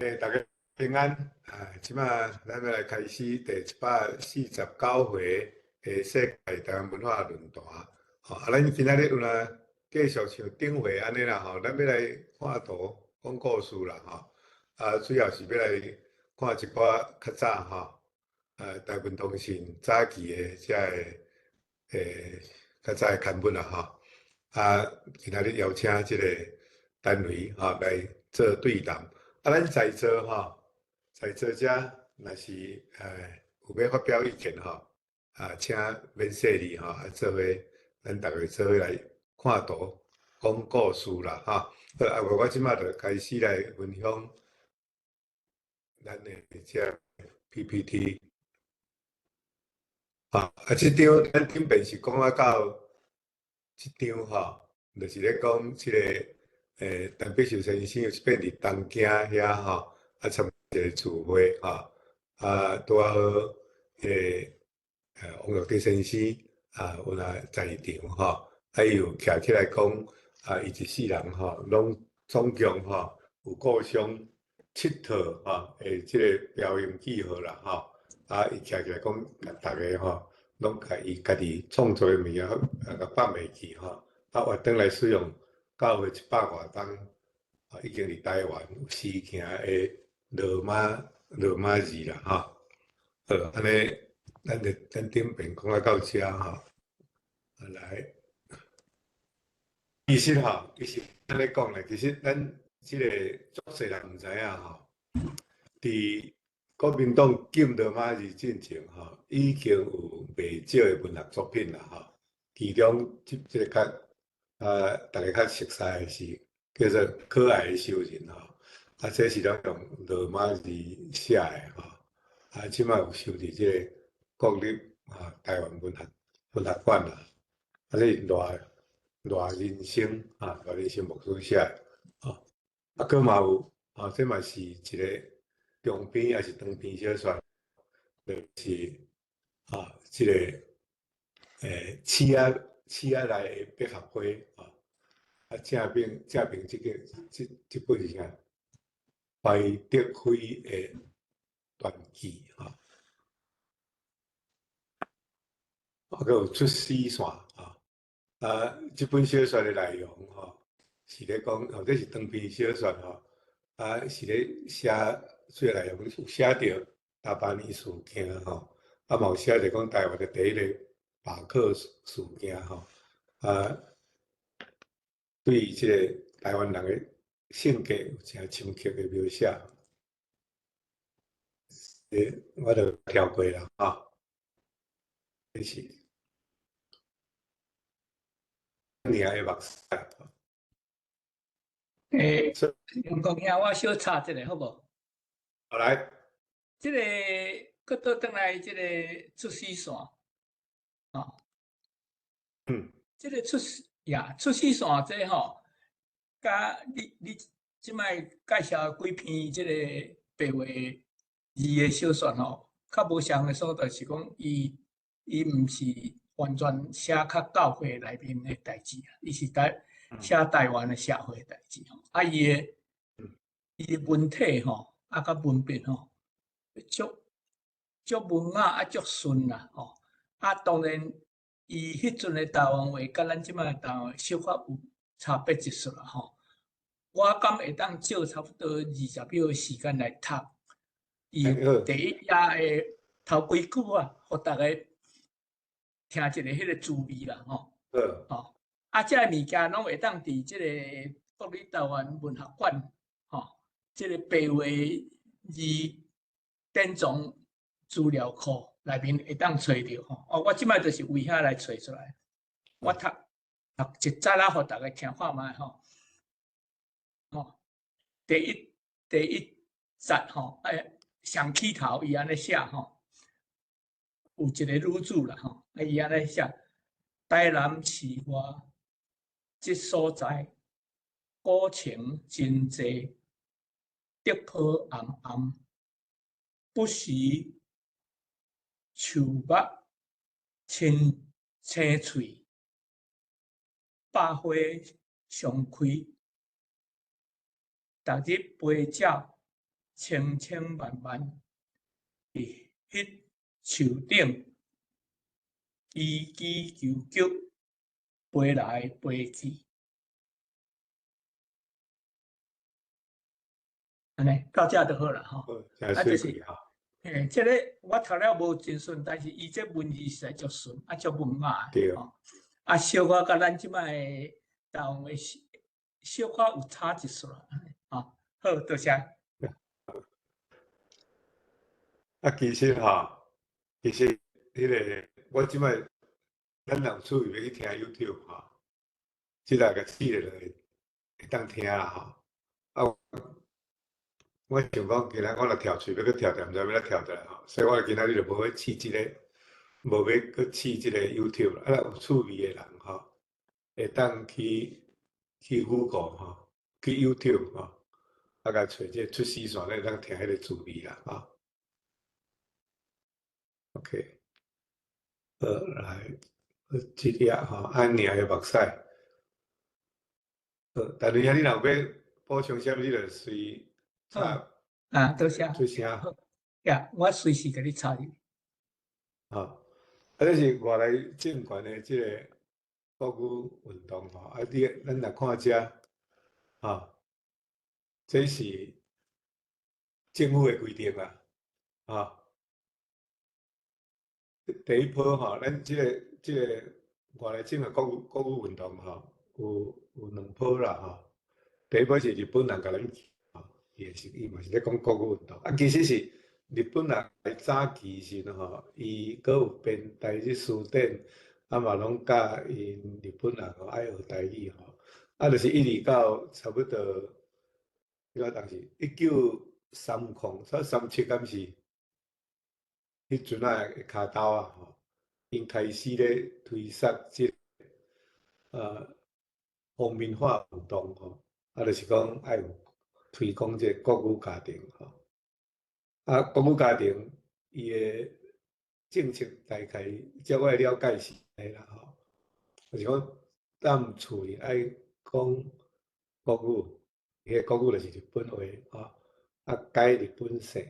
大家平安啊！這馬咱欲來開始第149回的世界台灣文化論壇。吼，啊，咱今仔日有啦，繼續像頂回按呢啦吼，咱欲來看圖講故事啦吼。啊，主要是欲來看一寡較早吼，台文通信早期的這个較早的刊物啦吼。啊，今仔日邀請這個單位吼來做對談。啊，咱在座吼，在座者若是有欲發表意見吼，啊，請免細膩吼，啊，做伙咱逐家做伙來看圖講故事啦吼。好，啊，無我這馬就開始來分享咱的這 PPT。啊，啊，這張咱頂遍是講啊到這張吼，就是咧講這個。陳碧秀先生有一擺佇東京遐吼，啊參加一個聚會吼，啊拄仔好，王育德先生啊有來在場吼，啊伊有徛起來講，啊伊一世人吼，攏總共吼有故鄉七套吼的這個標音記號啦吼，啊伊徛起來講，共逐家吼，攏共伊家己創作的物件共放袂記吼，啊活轉來使用。教會一百外冬，啊，已經佇台灣有時行的羅馬字啦，吼。好，按呢，咱就咱頂邊講啊到遮吼。啊來，其實吼，其實按呢講咧，其實咱這個足濟人毋知影吼，佇國民黨禁羅馬字進前吼，已經有袂少的文學作品啦，吼。其中這個較啊，逐家較熟悉的是叫做《可愛的仇人》吼，啊，這是攏用羅馬字寫的吼，啊，這馬有收佇這個國立啊台灣文學館啦，啊，這是賴賴仁生啊，賴仁生牧師寫的，吼，啊，閣嘛有，啊，這嘛是一個中篇抑是長篇小說，就是啊，這個刺仔內的百合花啊，啊正面正面這個這這本是啥？懷德輝的傳記吼，啊，閣有出死線啊，啊，這本小說的內容吼，是咧講，哦，這是長篇小說吼，啊，是咧寫，主要內容有寫著大巴尼事件吼，啊，嘛有寫著講台灣的第一个罷課事件吼，啊，對這個台灣人的性格有誠深刻的描寫。我就跳過啦，吼。這是年的目屎。楊國兄，我小插一下好無？好來。這個閣倒轉來，這個出死線，吼。這個出死呀，出死線這吼，佮你這擺介紹幾篇這個白話字的小說吼，較無相仝的所在是講，伊毋是完全寫較教會內面的代誌啊，伊是台寫台灣的社會代誌吼。啊，伊的文體吼，啊，佮文筆吼，足足文雅啊，足順啦吼。啊，當然，伊彼陣的台灣話，佮咱這擺的台灣話小可有差別一絲啦吼。我敢會當借差不多20秒的時間來讀伊第一頁的頭幾句啊，予逐家聽一下彼個滋味啦吼。吼，啊，這个物件攏會當佇這個國立台灣文學館吼，這個白話字典藏資料庫內面會當揣著吼。哦，我這擺就是為遐來揣出來。我讀讀一節仔，予逐家聽看覓吼。吼，第一節吼，上起頭伊按呢寫吼，有一個女子啦吼，啊伊按呢寫，台南市外這所在，古城真濟，竹坡暗暗，不時樹木青青翠，百花常開，逐日飛鳥千千萬萬佇彼樹頂吱吱啾啾飛來飛去。按呢到遮就好啦吼。啊，就是，嘿，這个我讀了無真順，但是伊這文字實在足順，啊足文雅的吼。啊，小可佮咱這擺台灣的小可有差一絲啦，吼。好，多謝。啊，其實吼，其實彼个我這擺咱若有趣味欲去聽 YouTube 吼，這內共試落會當聽啦吼。啊，我想講今仔我若跳喙欲閣跳著，毋知欲按怎跳著來吼，所以我今仔日就無欲試這个，無欲閣試這个 YouTube 啦。啊，若有趣味的人吼，會當去 Google 吼，去 YouTube 吼，啊，共揣這个出死線，會當聽彼个滋味啦，吼。OK，好，來，這粒吼，按娘的目屎。好，但是兄，你若有欲補充啥物，你就隨插。啊，多謝。出聲。呀，我隨時共你插入。好，啊，這是外來政權的這个國語運動吼，啊，你咱若看這，吼，這是政府的規定啊，吼。第一波吼，咱這个外來種的國語運動吼，有兩波啦吼。第一波是日本人共咱吼，伊是伊嘛是咧講國語運動，啊，其實是日本人早期時陣吼，伊閣有編台語辭典，啊嘛攏教𪜶日本人吼愛學台語吼，啊，就是一直到差不多，彼個當時1930，差37敢是？彼陣仔的跤頭啊吼，𪜶開始咧推捒這个皇民化運動吼，啊，就是講愛有推廣這个國語家庭吼。啊，國語家庭伊的政策大概照我的了解是按呢啦吼，就是講踮厝裡愛講國語，彼个國語就是日本話吼，啊，改日本姓。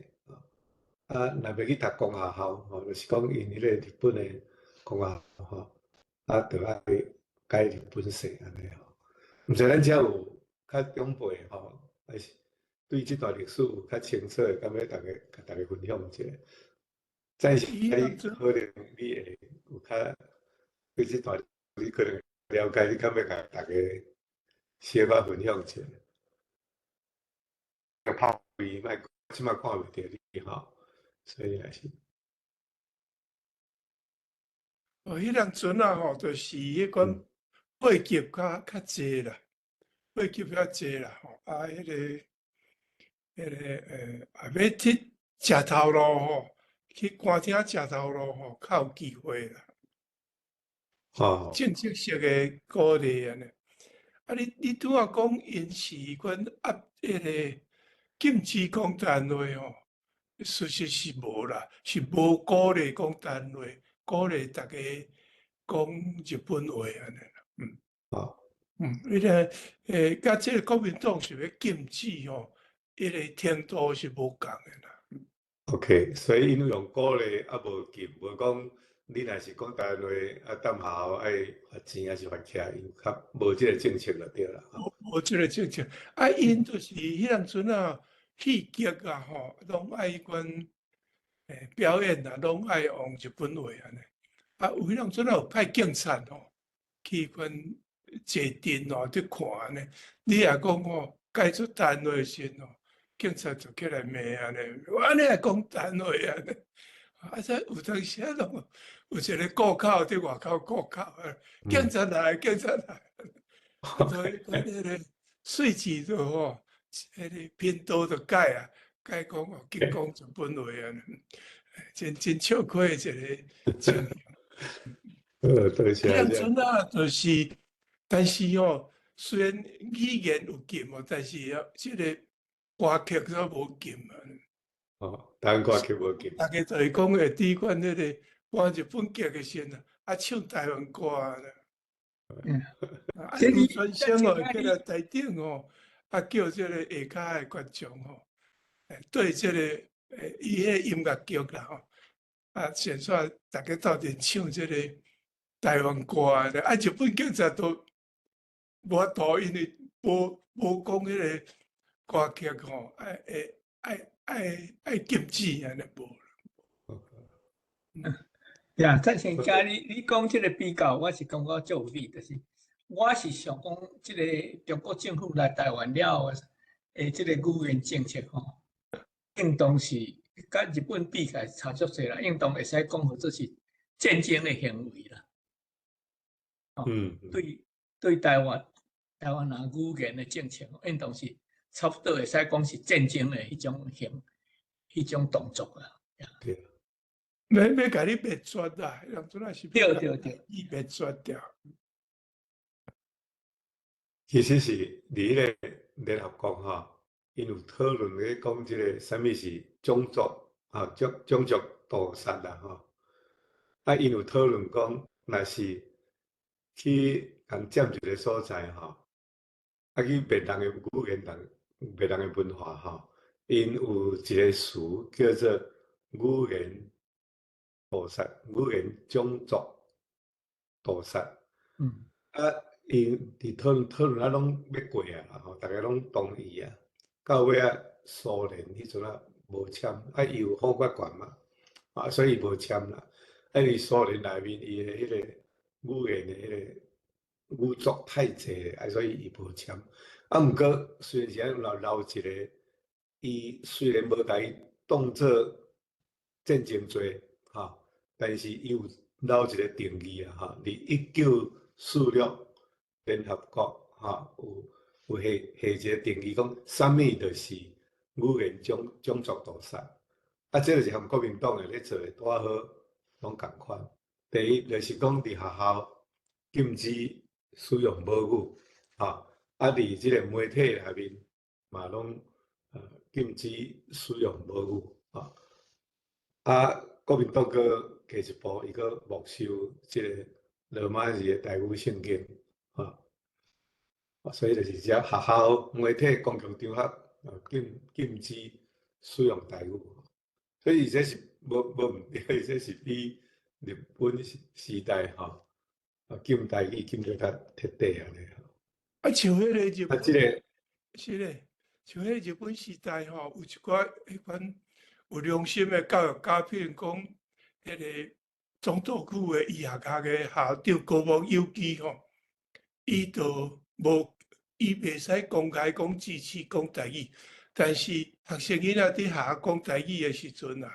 啊，若欲去讀公學校吼，就是講𪜶彼個日本的公學校吼，啊，著愛改日本姓按呢吼。毋知咱遮有較長輩吼，還是對這段歷史有較清楚的，敢欲逐家共逐家分享一下？暫時你可能你會有較對這段你可能了解，你敢欲共逐家小可分享一下？拍開莫這擺看袂著你吼。所以也是，哦，彼當陣啊吼，就是彼款配給較濟啦，配給較濟啦吼，啊，彼個，啊，欲去食頭路吼，去官廳食頭路吼，較有機會啦。哦。政策性的鼓勵按呢。啊，你拄仔講𪜶是款啊，彼個禁止講台灣話吼。事實是無啦，是無鼓勵講台灣話，鼓勵逐家講日本話按呢啦。哦。彼个佮這个國民黨是欲禁止吼，彼个程度是無仝的啦。 OK，所以𪜶用鼓勵啊，無禁，無講你若是講台灣話，啊，踮學校愛罰錢還是罰起來，𪜶較無這个政策就對啦。無這个政策，啊，𪜶就是彼當陣啊。戲劇啊吼，攏愛彼款表演啊，攏愛用日本話按呢。啊，有彼當陣有派警察吼，去款坐陣吼，佇看按呢。你若講吼改做台灣話時吼，警察就起來罵按呢。按呢會講台灣話按呢。啊，這有當時啊，攏有一个顧口佇外口顧口，警察來，警察來。所以款彼个稅制就吼。彼个頻道就改啊，改講哦，禁講日本話啊，真真笑虧的一个情形。多謝。彼當陣啊，就是，但是吼，雖然語言有禁哦，但是啊，這个歌曲都無禁啊。哦，台灣歌曲無禁。逐家就是講會佇款彼个播日本劇的時陣啊，唱台灣歌啊。啊，有傳聲哦，起來台頂哦。啊，叫這个下跤的觀眾吼，對這個伊彼個音樂劇啦吼，啊，先煞逐家鬥陣唱這個台灣歌啊，日本警察都無法度，因為無講彼個歌曲吼，愛禁止按呢無。呀，贊成嘉，你講這個比較，我是感覺足有理，就是我是想講，這個中國政府來台灣了後的這個語言政策吼，應當是佮日本比起來差足濟啦，應當會使講號做是戰爭的行為啦。對台灣人語言的政策，應當是差不多會使講是戰爭的彼種動作啊。對。欲共你滅絕啦，人陣仔是對對對，伊滅絕掉。其實是佇彼個聯合國吼，𪜶有討論咧講這個啥物是種族吼，種族屠殺啦吼。啊，𪜶有討論講，若是去共佔一個所在吼，啊去滅人的語言、滅人的文化吼，𪜶有一個詞叫做語言屠殺、語言種族屠殺。啊，𪜶佇討論啊，攏欲過啊，吼，逐家攏同意啊。到尾仔蘇聯彼陣仔無簽，啊，伊有否決權嘛，啊，所以伊無簽啦。啊，因為蘇聯內面伊的彼個語言的彼個語族太濟，啊，所以伊無簽。啊，毋過雖然是按呢，留一個，伊雖然無共伊當做戰爭罪，吼，但是伊有留一個定義啊，吼，佇1946聯合國，吼，有下一個定義講，啥物就是語言種族屠殺。啊，這就是和國民黨的咧做的拄仔好攏仝款。第一就是講佇學校禁止使用母語，吼，啊，佇這個媒體內面嘛攏禁止使用母語，吼。啊，國民黨閣加一步，伊閣沒收這個羅馬字的台語聖經，吼。所以就是遮學校、媒體、公共場合禁止使用台語，所以這是無毋對，這是比日本時代吼，禁台語禁得較徹底按呢。啊，像彼個日啊，這個是咧，像彼個日本時代吼，有一寡彼款有良心的教育家，譬如講，彼個總督府的醫學學的校長高木有基吼，伊就無，伊袂使公開講支持講台語，但是學生囡仔佇學校講台語的時陣啊，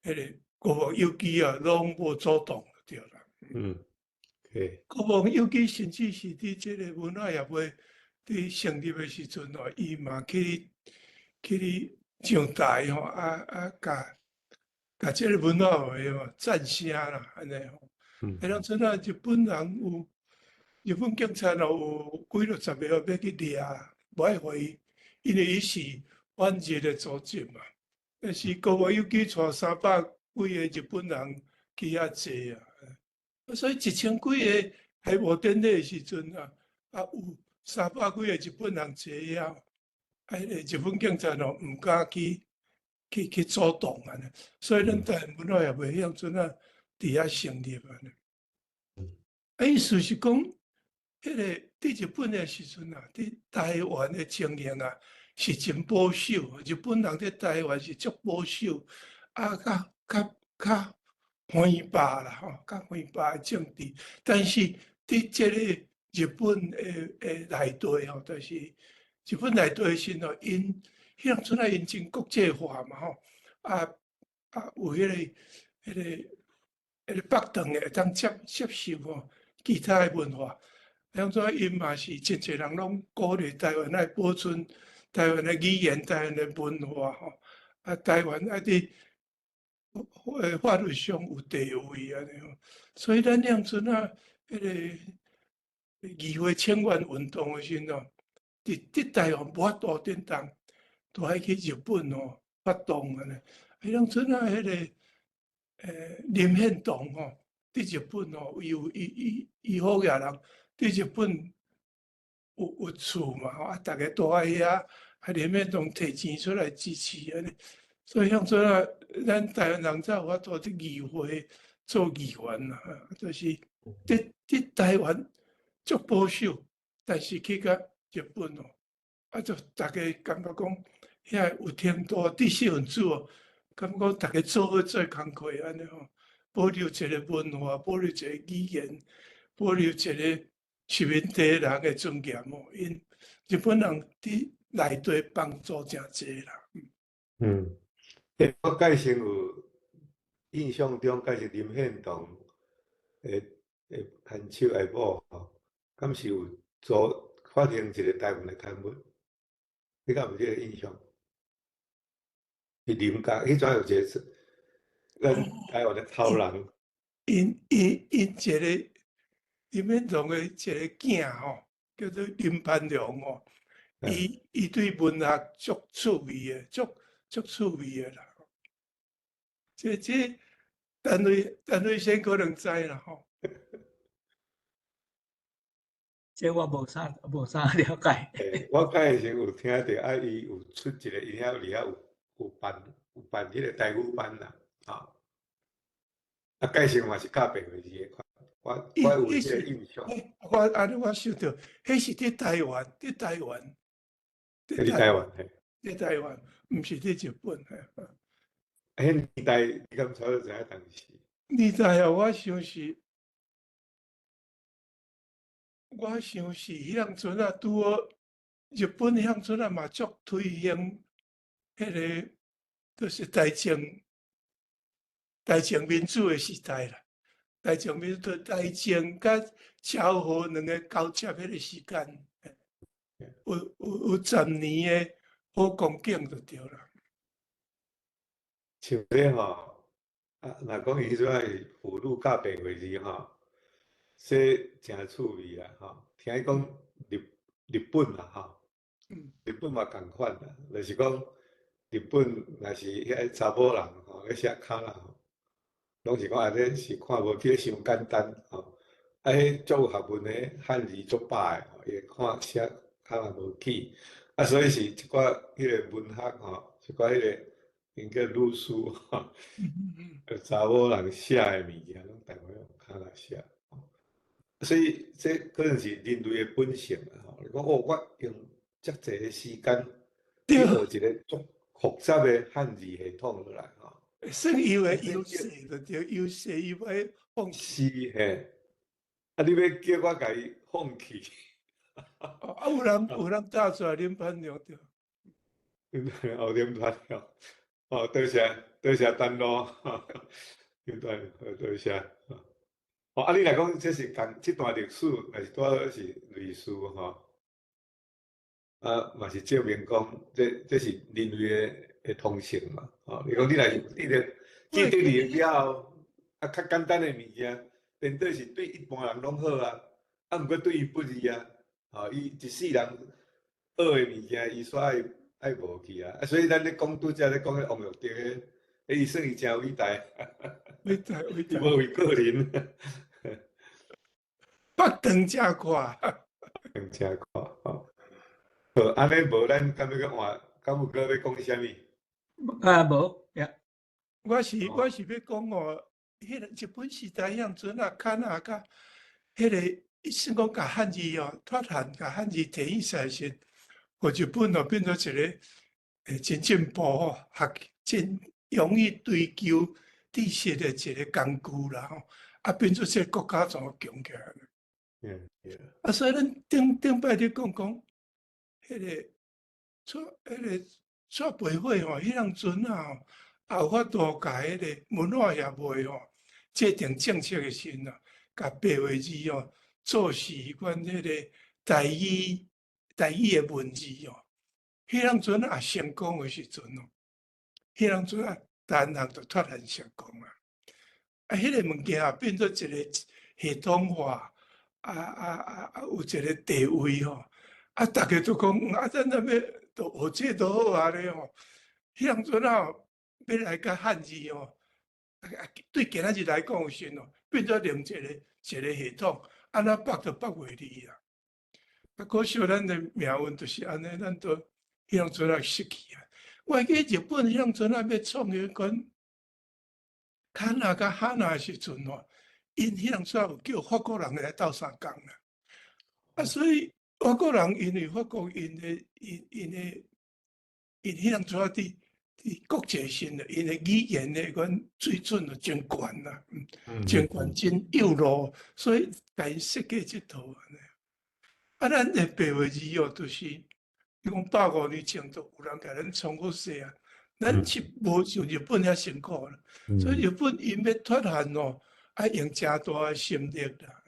彼個高木有基啊，攏無阻擋就對啦。對。高木有基甚至是佇這個文化協會佇成立的時陣吼，伊嘛去上台吼，啊，共這個文化會吼讚聲啦，按呢吼。彼當陣啊，日本人有日本警察咯，有幾六十個欲去掠，無愛予伊，因為伊是反日的組織嘛。但是高木有基帶300幾個日本人去遐坐啊，所以1000幾個開幕典禮的時陣啊，啊有300幾個日本人坐遐，啊，彼個日本警察咯毋敢去阻擋按呢，所以咱台灣文化協會彼陣啊，佇遐成立按呢。啊，意思是講，彼個佇日本的時陣啊，佇台灣的情形啊，是真保守。日本人佇台灣是足保守，啊，較橫霸啦，吼，較橫霸的政治。但是佇這個日本的內地吼，就是日本內地的時陣，𪜶彼當陣啊，𪜶真國際化嘛，吼，啊有彼個北唐的會當接受吼其他的文化。當陣𪜶嘛是真濟人攏鼓勵台灣愛保存台灣的語言、台灣的文化吼，啊，台灣愛佇法律上有地位按呢吼，所以咱當陣啊，彼個議會請願運動的時陣吼，佇台灣無法度振動，都愛去日本吼發動按呢。彼當陣啊，彼個林獻堂吼，佇日本吼，伊有伊好額人佇日本有厝嘛吼，啊，逐家住佇遐，啊，林獻堂提錢出來支持按呢，所以向陣啊，咱台灣人才有法度佇議會做議員啊，就是佇台灣足保守，但是去到日本哦，啊，就逐家感覺講遐有程度知識分子哦，感覺逐家做伙做工課按呢吼，保留一個文化，保留一個語言，保留一個殖民地人的尊嚴哦。𪜶日本人佇內底幫助誠濟啦。嗯，我蓋先有印象中，蓋是林獻堂的牽手愛某吼，敢是有做發行一個台灣的刊物？你敢有這個印象？是林家，彼陣有一個咱台灣的頭人。𪜶一個林獻堂的一個囝吼，叫做林攀良吼，伊對文學足趣味的，足趣味的啦。這陳偉先可能知啦吼。這我無啥了解。我蓋時有聽著，啊，伊有出一個，伊遐佇遐有辦彼個台語班啦，吼。啊，蓋時嘛是教白話字的，我有這個印象。我按呢我想著，彼是佇台灣，佇台灣，佇台灣嘿。佇台灣，毋是佇日本嘿。彼年代你敢差不多知影當時？年代啊，我想是彼當陣啊，拄好日本彼當陣啊嘛足推行彼個，就是大正民主的時代啦。大正民主、大正佮昭和兩个交接彼个時間，有10年的好光景就對啦。像這吼，啊，若講伊彼陣是婦女教白話字吼，這誠趣味啦吼。聽伊講日本啦吼，日本嘛仝款啦，就是講日本若是遐个查某人吼，咧寫卡啦吼，攏是講啊，這是看無起傷簡單吼。啊，彼足有學問的漢字足飽的吼，伊會看寫卡嘛無起。啊，所以是一寡彼个文學吼，一寡彼个𪜶叫女書吼，查某人寫的物件，攏大部分用卡來寫。所以這可能是人類的本性啦吼。你講哦，我用遮濟的時間去學一個足複雜的漢字系統落來吼。算伊的優勢就對，優勢伊欲放棄。是嘿，啊，你欲叫我共伊放棄？啊，有人打出來林攀良對。哦，林攀良，哦，多謝多謝丹路，林攀良，多謝。哦，啊，你若講這是仝這段歷史，也是拄好是類似吼，啊，嘛是證明講，這是人類的通性嘛，吼。你講你若是記得了後，啊，較簡單的物件，顛倒是對一般人攏好啊，啊，毋過對伊不利啊，吼，伊一世人學的物件，伊煞愛無去啊，啊，所以咱咧講拄才咧講彼王育德，伊算伊誠偉大，偉大偉大，伊無為個人。北長正快，長正快吼。好，按呢無咱敢欲閣換，敢有閣欲講啥物？啊，無，呀。我是欲講哦，彼个日本時代彼陣啊，卡那佮彼个，算講共漢字哦，脫漢共漢字提起來時，予日本哦變做一个真進步吼，學真容易追求知識的一个工具啦吼，啊變做這個國家怎強起來。啊，所以咱頂頂擺咧講講，彼个彼個蔡培慧吼，彼當陣啊吼，也有法度共彼个文化協會吼，制定政策的時陣啊，共白話字吼做是阮彼個台語的文字哦，彼當陣啊成功的時陣哦，彼當陣啊，台灣人就脫漢成功啊，啊，彼个物件變做一個系統化。啊，有一個地位吼，啊，逐家都講，啊，咱若欲都學這都好啊咧吼。彼當陣啊，欲來共漢字吼，啊，對今仔日來講有時哦，變做另一個系統，按怎縛都縛袂離啊。啊，可惜咱的命運就是按呢，咱都彼彼當陣仔失去啊。我會記日本彼當陣仔欲創彼款卡納佮哈納的時陣吼，𪜶彼當陣有叫法國人來鬥相共啦。啊，所以法國人因為法國𪜶的𪜶𪜶的𪜶彼當陣仔佇國際性的𪜶的語言的款水準就真懸啦，真懸真幼路，所以共𪜶設計這套按呢。啊，咱的白話字哦，就是伊講150年前就有人共咱創好勢啊，咱是無像日本遐辛苦啦，所以日本𪜶欲脫漢哦，愛用誠大的心力啦。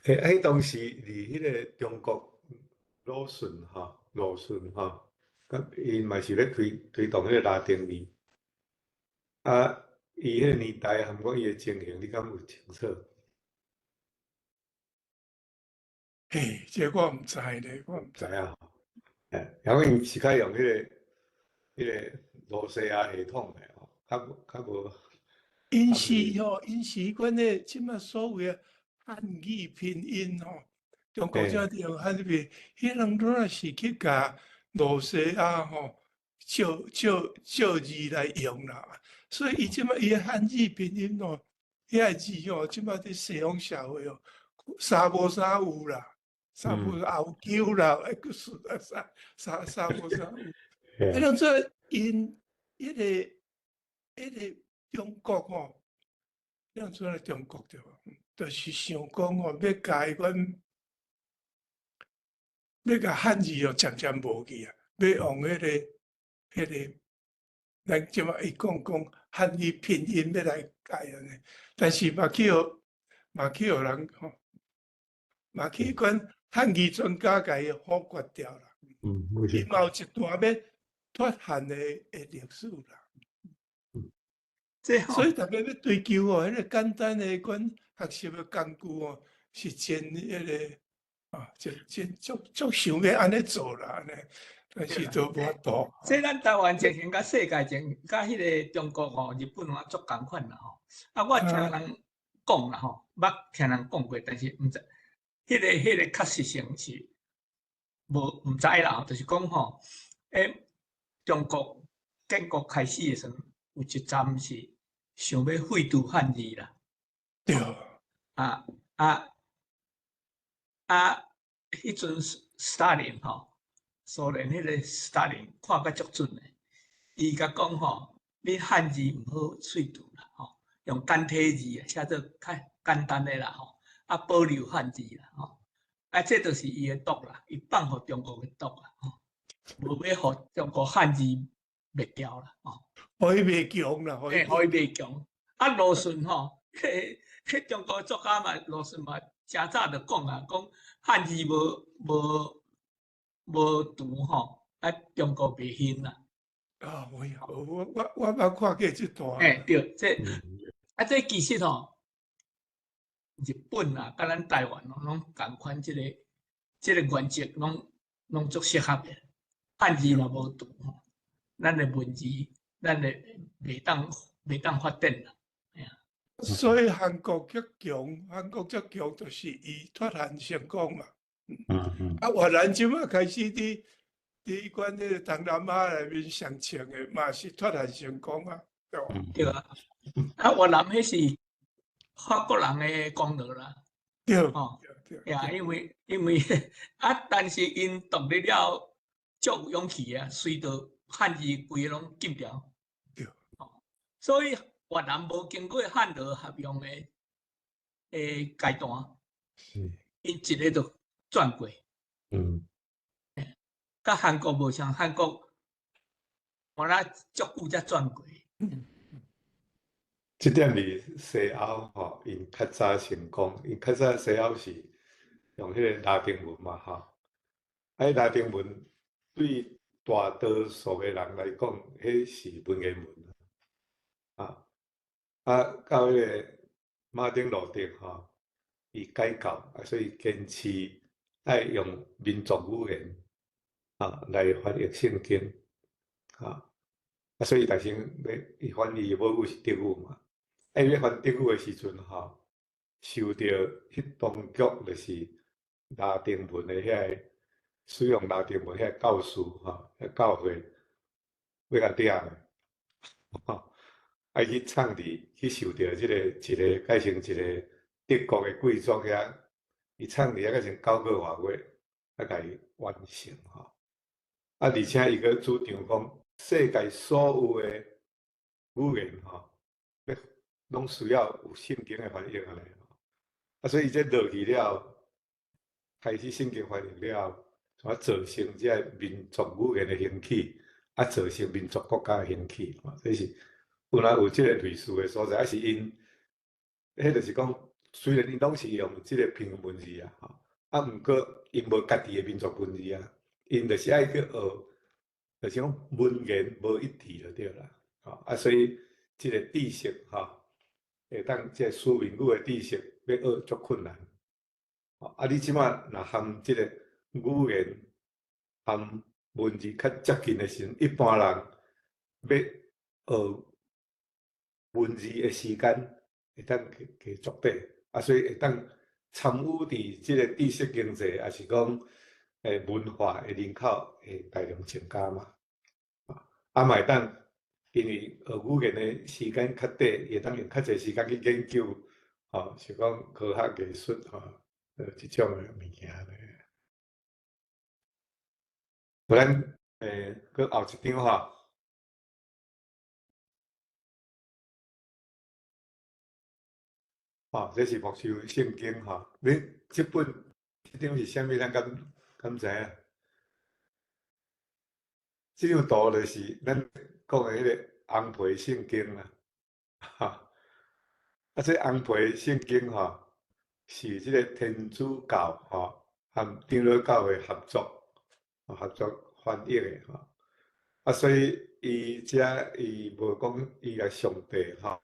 欸，啊，彼當時佇彼个中國魯迅吼，魯迅吼，佮𪜶嘛是咧推動彼个拉丁字。啊，伊彼个年代含講伊的情形，你敢有清楚？嘿，這個我毋知咧，我毋知影。欸，然後𪜶是較用彼个羅西亞系統的吼，較無。𪜶是吼，𪜶是彼款的，這馬所謂的漢語拼音吼，中國這用漢語拼音，彼人攏若是去共羅西亞吼借字來用啦，所以伊這馬伊的漢語拼音吼，遐個字吼，這馬佇西方社會哦，三無三有啦，三無也有糾啦，欸，閣是啊，三無三有。啊，當做𪜶彼个中國吼，當做中國對無？就是想講吼，欲共彼款，欲共漢字哦，漸漸無去啊，欲用彼个，咱這馬伊講講漢語拼音欲來改按呢，但是嘛去予嘛去予人吼，嘛去彼款漢語專家共伊否決掉啦。伊嘛有一段欲脫漢的歷史啦。所以逐家欲追求哦，彼个簡單的款學習的工具哦，是真彼个啊，真真足足想欲按呢做啦，按呢，但是都無法度。這咱台灣情形佮世界情，佮彼个中國吼、日本吼足仝款啦吼。啊，我聽人講啦吼，捌聽人講過，但是毋知，彼个確實性是無毋知啦吼，就是講吼，欸，中國建國開始的時陣，有一陣是想欲廢除漢字啦。對。啊啊啊！彼陣斯大林吼，蘇聯彼个斯大林看甲足準的，伊共講吼，你漢字毋好廢除啦，吼，用簡體字啊，寫做較簡單的啦，吼，啊保留漢字啦，吼，啊這就是伊的毒啦，伊放予中國的毒啊，吼，無欲予中國漢字滅掉啦，吼，予伊袂強啦，予伊袂強。啊，魯迅吼，彼中國作家嘛，魯迅嘛，誠早就講啊，講漢字無除吼，啊中國袂興啦。啊，有影，我捌看過這段。欸，對，這啊，這其實吼，日本啊，佮咱台灣攏仝款這個原則，攏足適合的。漢字若無除吼，咱的文字，咱的袂當發展啦。所以韓國較強，韓國較強就是伊脫漢成功嘛。啊，越南這馬開始佇彼款彼個東南亞內面上穿的嘛是脫漢成功啊，對無？對啊。啊，越南彼是法國人的功勞啦。對。吼。呀，因為啊，但是𪜶獨立了，足有勇氣啊，隨著漢字規个攏禁掉。對。吼，所以越南無經過漢羅合用的階段，𪜶一个就轉過。佮韓國無像，韓國我那足久才轉過。這點佇西歐吼，𪜶較早成功，𪜶較早西歐是用彼个拉丁文嘛吼，啊，彼拉丁文對大多數的人來講，彼是文言文啊。啊，到彼个馬丁路德吼，伊改教啊，所以堅持愛用民族語言啊來翻譯聖經啊。啊，所以逐先欲伊翻譯母語是德語嘛。啊，伊欲翻德語的時陣吼，受著彼當局就是拉丁文的遐个使用拉丁文遐教师吼，遐教会欲共掠，吼，爱去创治，去受著這個一個改成一個德國的貴族遐，伊創治遐改成九個外月，才共伊完成吼。啊，而且伊閣主張講，世界所有的語言吼，欲攏需要有聖經的翻譯按呢。啊，所以伊這落去了，開始聖經翻譯了後，怎造成這個民族語言的興起，啊，造成民族國家的興起，吼，這是有若有這個類似的所在，啊是𪜶，彼就是講，雖然𪜶攏是用這個拼音文字啊，吼，啊，毋過𪜶無家己的民族文字啊，𪜶就是愛去學，就是講文言無一致就對啦，吼，啊，所以這個知識吼，會當這個書面語的知識欲學足困難，吼，啊，你這擺若含這個語言含文字較接近的時陣，一般人欲學文字的時間會當加加縮短，啊，所以會當參與佇這個知識經濟，抑是講文化的人口會大量增加嘛，啊嘛會當因為學語言的時間較短，會當用較濟時間去研究，吼，是講科學藝術吼，這種的物件咧。無咱閣後一張吼。吼，這是牧師聖經吼，你這本這張是啥物？咱敢敢知影？這張圖就是咱講的彼個紅皮聖經啦，哈。啊，這紅皮聖經吼，是這個天主教吼和長老教會合作合作翻譯的吼。啊，所以伊遮伊無講伊共上帝吼，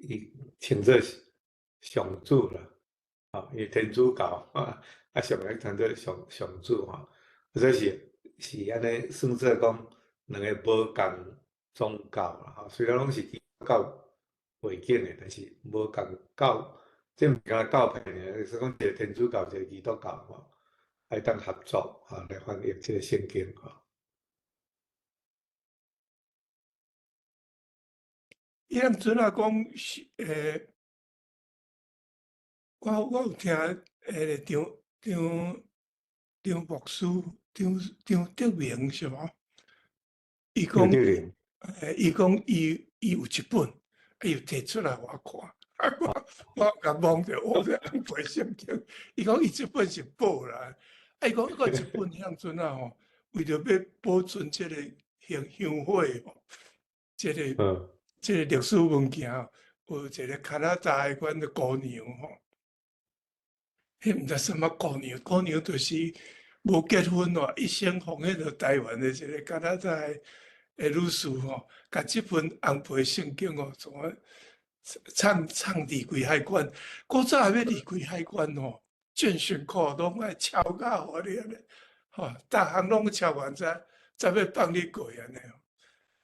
伊稱做上主啦，吼，伊天主教啊，上帝稱做上上主吼，所以是是按呢算做講兩个無仝宗教啦，吼，雖然攏是基督教背景的，但是無仝教，這毋是干焦教派爾，就是講一个天主教，一个基督教吼，會當合作吼來翻譯這个聖經吼。伊當陣仔講是，我我有聽彼个張張張牧師張張德明是無？伊講，伊講伊伊有一本，伊有提出來予我看，啊我我共摸著，我這紅皮聖經，伊講伊這本是寶啦，啊伊講閣一本彼陣仔吼，為著欲保存這個香香火吼，這個。這個歷史文件，有一個加拿大的款的姑娘吼，彼毋知啥物姑娘，姑娘就是無結婚吼，一生奉獻予台灣的一個加拿大的女士吼，共這本紅皮聖經吼，從啊藏藏佇規海關，古早欲離開海關吼，進巡庫攏愛抄甲予你按呢，吼，逐項攏抄完才才欲放你過按呢。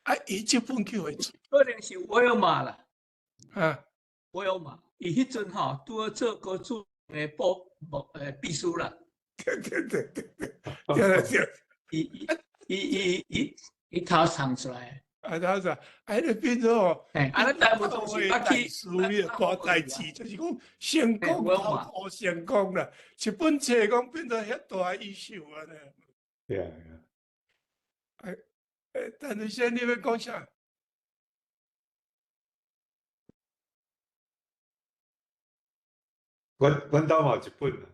啊！伊這本叫伊可能是威爾瑪啦，啊，威爾瑪，伊彼陣吼拄好做國主的部秘書啦。對對對對對，對對。伊伊伊伊伊伊偷藏出來。啊，偷藏，啊，彼個變做吼，啊，咱大部分是捌去事業大代誌，就是講成功頭成功啦，一本冊講變做遐大優秀按呢。對啊。欸，但是現在你欲講啥？阮阮兜嘛有一本啊。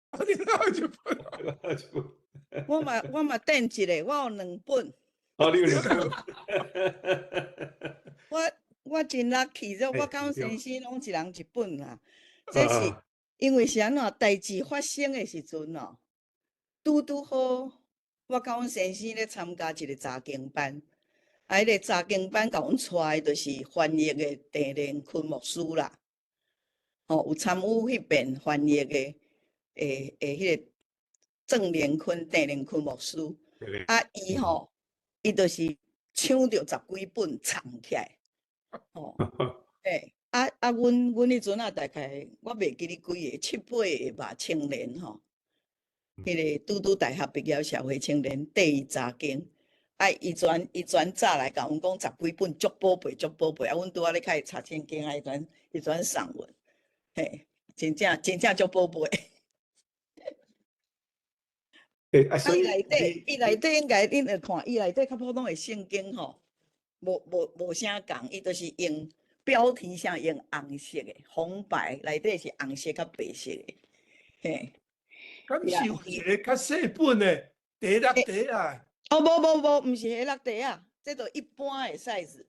啊，你兜有一本？我有一本。我嘛我嘛訂一个，我有兩本。哦，你有兩本。我我真 lucky，這我佮阮先生攏一人一本啦。這是因為是按怎代誌發生的時陣哦，拄拄好。我佮阮先生咧參加一個查經班，啊，彼個查經班共阮帶的就是翻譯的鄭連坤牧師啦，吼，有參與彼遍翻譯的，的彼個鄭連坤、鄭連坤牧師，啊，伊吼，伊就是搶著十幾本藏起來，吼，欸，啊啊，阮阮彼陣啊，大概我袂記得幾个，七八个吧，青年吼。彼个拄拄大學畢業社會青年綴伊查經，啊，伊全早來共阮講十幾本足寶貝足寶貝，啊，阮拄仔咧開始查聖經啊，伊全送阮，嘿，真正真正足寶貝。欸，啊，所以伊內底伊內底應該恁會看，伊內底較普通的聖經吼，無啥仝，伊就是用標題啥用紅色的，紅白內底是紅色佮白色的，嘿。敢是有一個較細本的第六題啊？哦，無無無，毋是彼六題啊，這都一般的 size，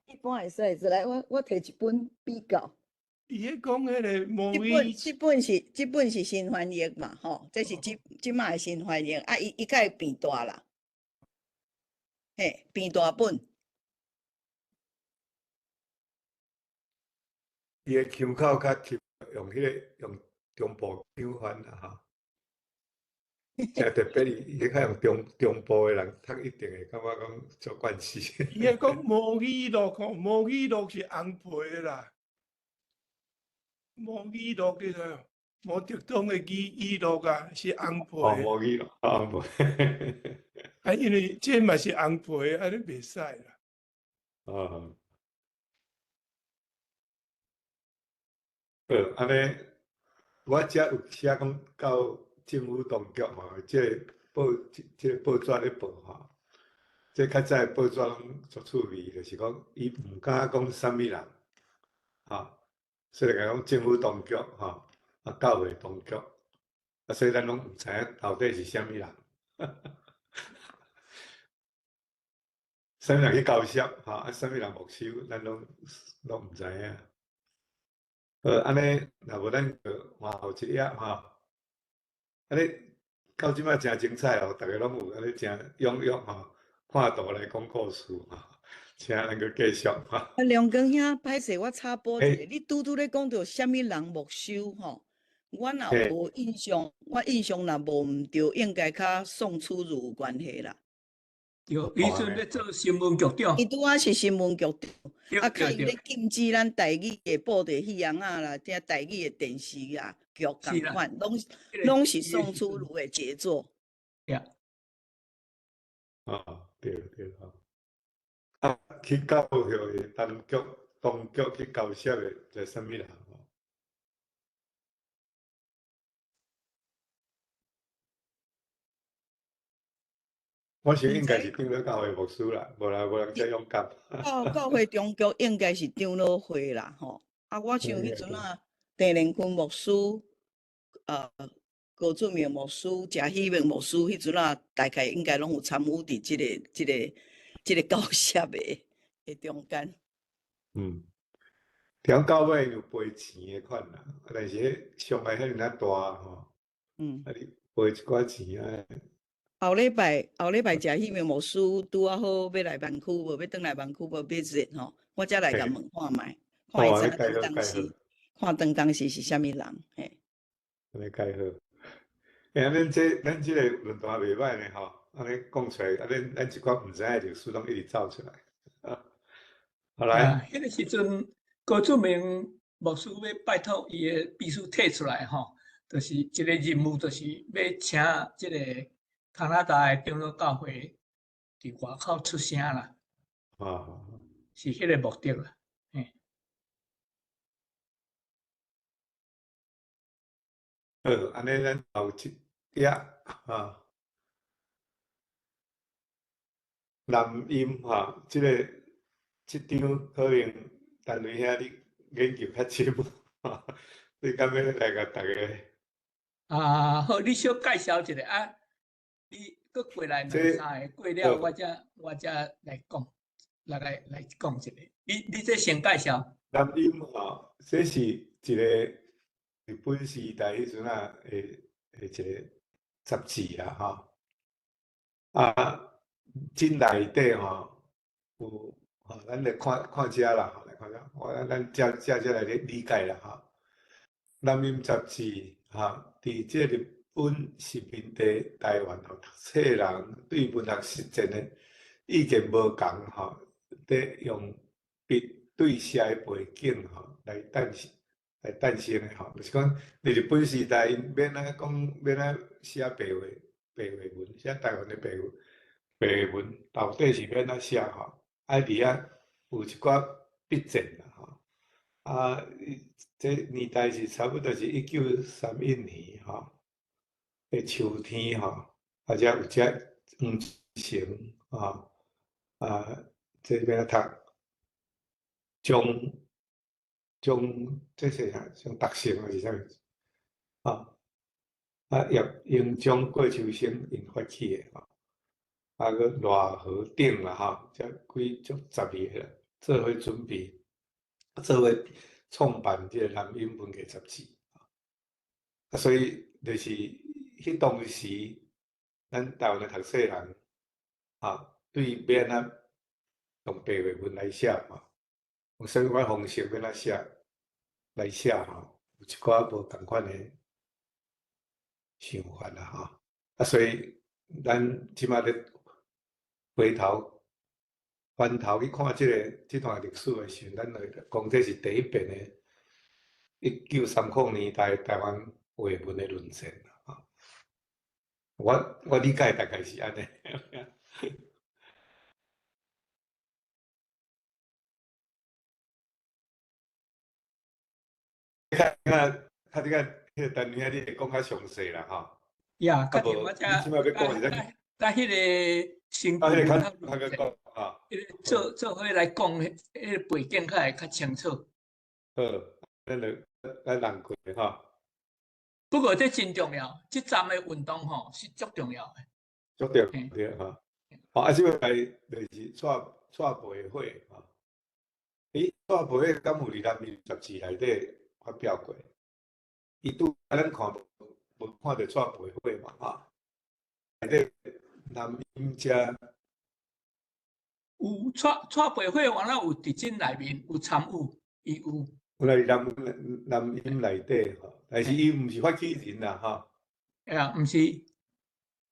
一般的 size。來，我提一本比較。伊彼講彼个魔這本這本是這本是新翻譯嘛，吼，這是這這擺的新翻譯，啊，伊較會變大啦，嘿，變大本。伊的腔口較貼，用彼个用中部腔翻啦，吼。誠特別，伊較用中部的人讀，一定會感覺講足慣勢。伊彼講魔語錄吼，魔語錄是紅皮的啦。毛語錄叫做毛澤東的語錄啊，是紅皮。哦，毛語錄，紅皮。啊，因為這嘛是紅皮，按呢袂使啦。哦。好，按呢，我遮有寫講到政府當局吼，這個報這個報紙咧報吼，這較早的報紙攏足趣味，就是講伊毋敢講啥物人，吼。所以講政府當局吼，啊教會當局，啊所以咱攏毋知影到底是啥物人，啥物人去交涉吼，啊啥物人沒收，咱攏毋知影。好，按呢，若無咱就換後一頁吼。按呢到這擺誠精彩哦，逐个攏有按呢誠踴躍吼，看圖來講故事吼。請咱閣繼續哈。啊，梁光兄，歹勢，我插播一下，你拄拄咧講著啥物人沒收吼？我若無印象，我印象若無毋對，應該較宋楚瑜有關係啦。對，伊陣咧做新聞局長。伊拄仔是新聞局長，啊，較伊咧禁止咱台語的布袋戲仔啦，聽台語的電視啊劇仝款，攏是宋楚瑜的傑作。對。啊，對對吼。啊，去教會的當局去交涉的，是啥物人？我想應該是長老教會牧師啦，無啦無人遮勇敢。教會當局應該是長老會啦，吼。啊，我想彼陣啊，鄭連坤牧師，高俊明牧師、謝喜明牧師，彼陣啊，大概應該攏有參與佇這個交涉的中間。嗯，聽到尾有賠錢的款啦，但是彼傷害遐爾仔大吼。嗯。啊，你賠一寡錢啊。後禮拜謝喜明牧師拄仔好欲來灣區無？欲轉來灣區無？欲熱吼，我才來共問看覓，看伊知影當時，看當時是啥物人嘿。按呢蓋好。欸，咱這個論壇袂歹呢吼。按呢講出來，啊，咱一寡毋知影的歷史攏一直走出來。好來。彼個時陣，高俊明牧師欲拜託伊的秘書提出來吼，就是一個任務，就是欲請這個加拿大的長老教會佇外口出聲啦。啊。是彼個目的啦。嘿。好，按呢咱後一頁啊。南音吼，這張可能陳雷兄你研究較深，你敢欲來共大家？啊，好，你小介紹一下啊，你閣過來兩三个過了，我才來講，來講一下。你這先介紹。南音吼，這是一個日本時代彼陣啊的一個雜誌啦，吼。啊，真內底吼有吼，咱來看看這啦，來看這，我咱這來理解啦，吼。南音雜誌吼，佇這日本殖民地台灣吼，讀冊人對文學實踐的意見無仝吼，佇用筆對寫的背景吼來誕生来诞生的吼，就是讲伫日本时代，𪜶欲按怎讲，欲按怎写白话白话文，写台湾的白话文，到底是欲按怎写吼？啊，伫遐有一寡笔战啦吼。啊，这年代是差不多是1931年吼，的秋天吼，啊，才有这黄成吼，啊，这欲按怎读？将这是啥？将达成还是啥物？啊，啊，叶英章、郭秋生𪜶发起的吼，啊，阁赖和鼎啦吼，这几足十二个啦，做伙准备，做伙创办这个南音文艺杂志。啊，所以就是彼当时，咱台湾的读册人，啊，对欲按怎用白话文来写嘛，用啥物款方式欲按怎写来写吼，有一寡无仝款的想法啦吼。啊，所以咱这摆咧回头翻头去看这段历史的时阵，咱会讲这是第一遍的1930年代台湾话文的论战啦。我理解大概是按呢。较较这个彼个单元，你会讲较详细啦吼。呀，较我才，你这摆欲讲是咱，甲彼个新啊，彼个较较阁讲啊，彼个做伙来讲，彼个背景较会较清楚。好，咱就咱人过吼。不过这真重要，这站的运动吼是足重要的。足重要吼。好，啊，这摆就是蔡培慧吼。咦，蔡培慧敢有伫南音杂志内底发表过？伊拄仔咱看无看著蔡培慧嘛？哈，内底南音遮有蔡培慧，原来有伫这内面有参与，伊有。有来南音内底吼，但是伊毋是发起人啦，吼。哎呀，毋是，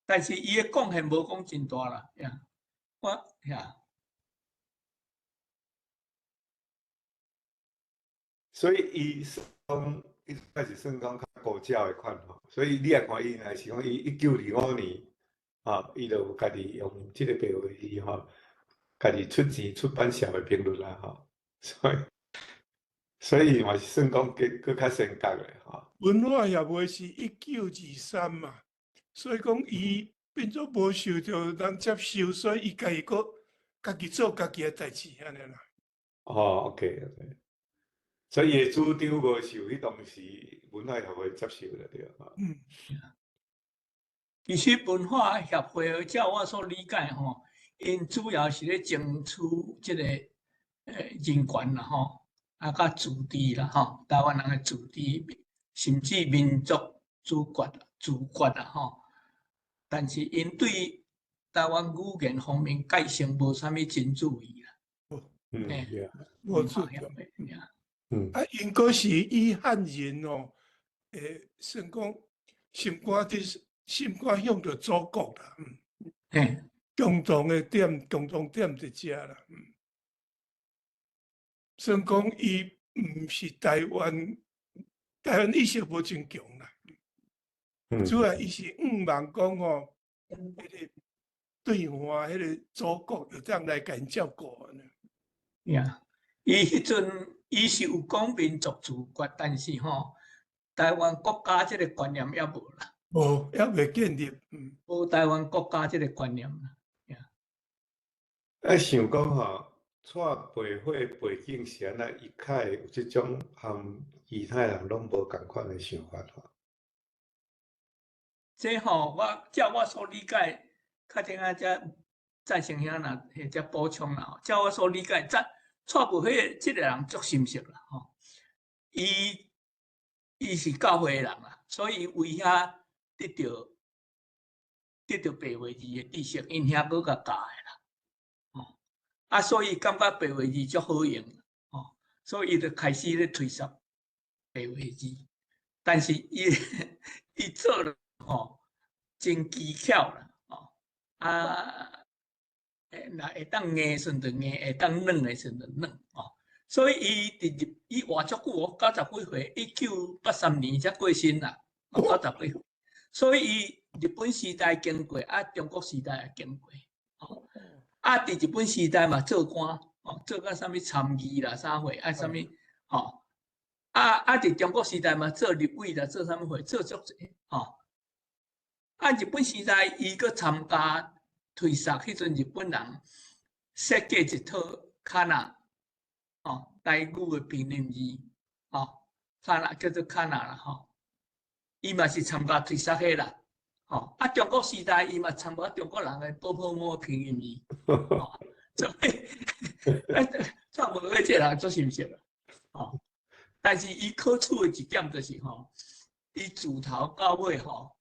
但是伊的贡献无讲真大啦，呀，我呀。所以伊算伊开始算讲较古早的款吼，所以你也看伊若是讲伊1925年，吼，伊就有家己用这个白话字吼，家己出钱出版社会评论啦吼，所以嘛是算讲阁较先觉的吼。文化协会是1923嘛，所以讲伊变做无受著人接受，所以伊家己阁家己做家己的代志按呢啦。哦，OK，OK。所以伊的主张无受彼当时文化协会接受了，对吧？嗯。其实文化协会照我所理解吼，𪜶主要是咧争取这个人权啦吼，啊，佮自治啦吼，台湾人的自治，甚至民族主权、自决啦吼。但是𪜶对台湾语言方面界限无啥物真注意啦。无注意。啊，𪜶阁是以汉人哦，算讲心肝伫心肝向著祖国啦，共同的点，共同点伫遮啦，算讲伊毋是台湾，台湾意识无真强啦，主要伊是向望讲吼，彼个对岸彼个祖国会当来共𪜶照顾按呢。呀，伊彼阵伊是有讲民族自决，但是吼，台湾国家这个观念犹无啦。无，犹未建立。无台湾国家这个观念啦。啊，想讲吼，蔡培慧背景是按怎，伊较会有这种和其他人拢无仝款的想法吼。这吼，我照我所理解，较听下遮赞成兄若或者补充啦吼，照我所理解，蔡培慧这个人足心实啦吼，伊是教会的人啦，所以为遐得著白话字的知识，𪜶遐阁共教的啦，吼，啊，所以感觉白话字足好用，吼，所以伊就开始咧推捒白话字，但是伊做了吼，真技巧啦，吼，啊，若会当硬顺就硬，会当软的时阵就软，吼，所以伊佇日伊活足久哦，九十幾歲，1983年才過身啦，九十幾歲。所以伊日本時代經過，啊中國時代也經過，哦，啊佇日本時代嘛做官，哦做甲啥物參議啦啥貨，啊啥物，吼，啊佇中國時代嘛做立委啦，做啥物貨，做足濟，吼。啊日本時代伊閣參加推捒，彼陣日本人設計一套卡納，哦，台語的拼音字，哦，卡納叫做卡納啦，吼。伊嘛是參加推捒彼啦，吼！啊，中國時代伊嘛參加中國人的寶寶母拼音字，吼，所以，啊，蔡培火這個人足心熟啦，吼。但是伊可取的一點就是吼，伊自頭到尾吼，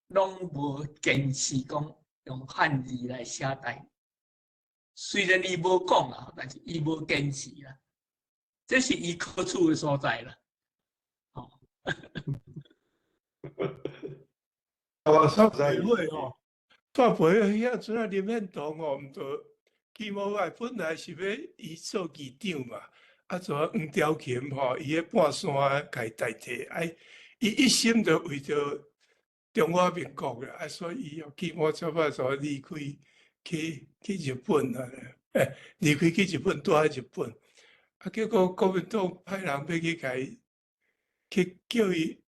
攏無堅持講用漢字來寫台語。雖然伊無講啦，但是伊無堅持啦，這是伊可取的所在啦，吼。我蔡培火吼，蔡培火遐陣啊，林獻堂吼，毋著起無歹，本來是欲伊做議長嘛，啊，做黃朝琴吼，伊咧半山共伊代替，啊，伊一心就為著中華民國啦，啊，所以伊起碼差不多離開去日本啊，欸，離開去日本，住佇日本，啊，結果國民黨派人欲去共伊去叫伊。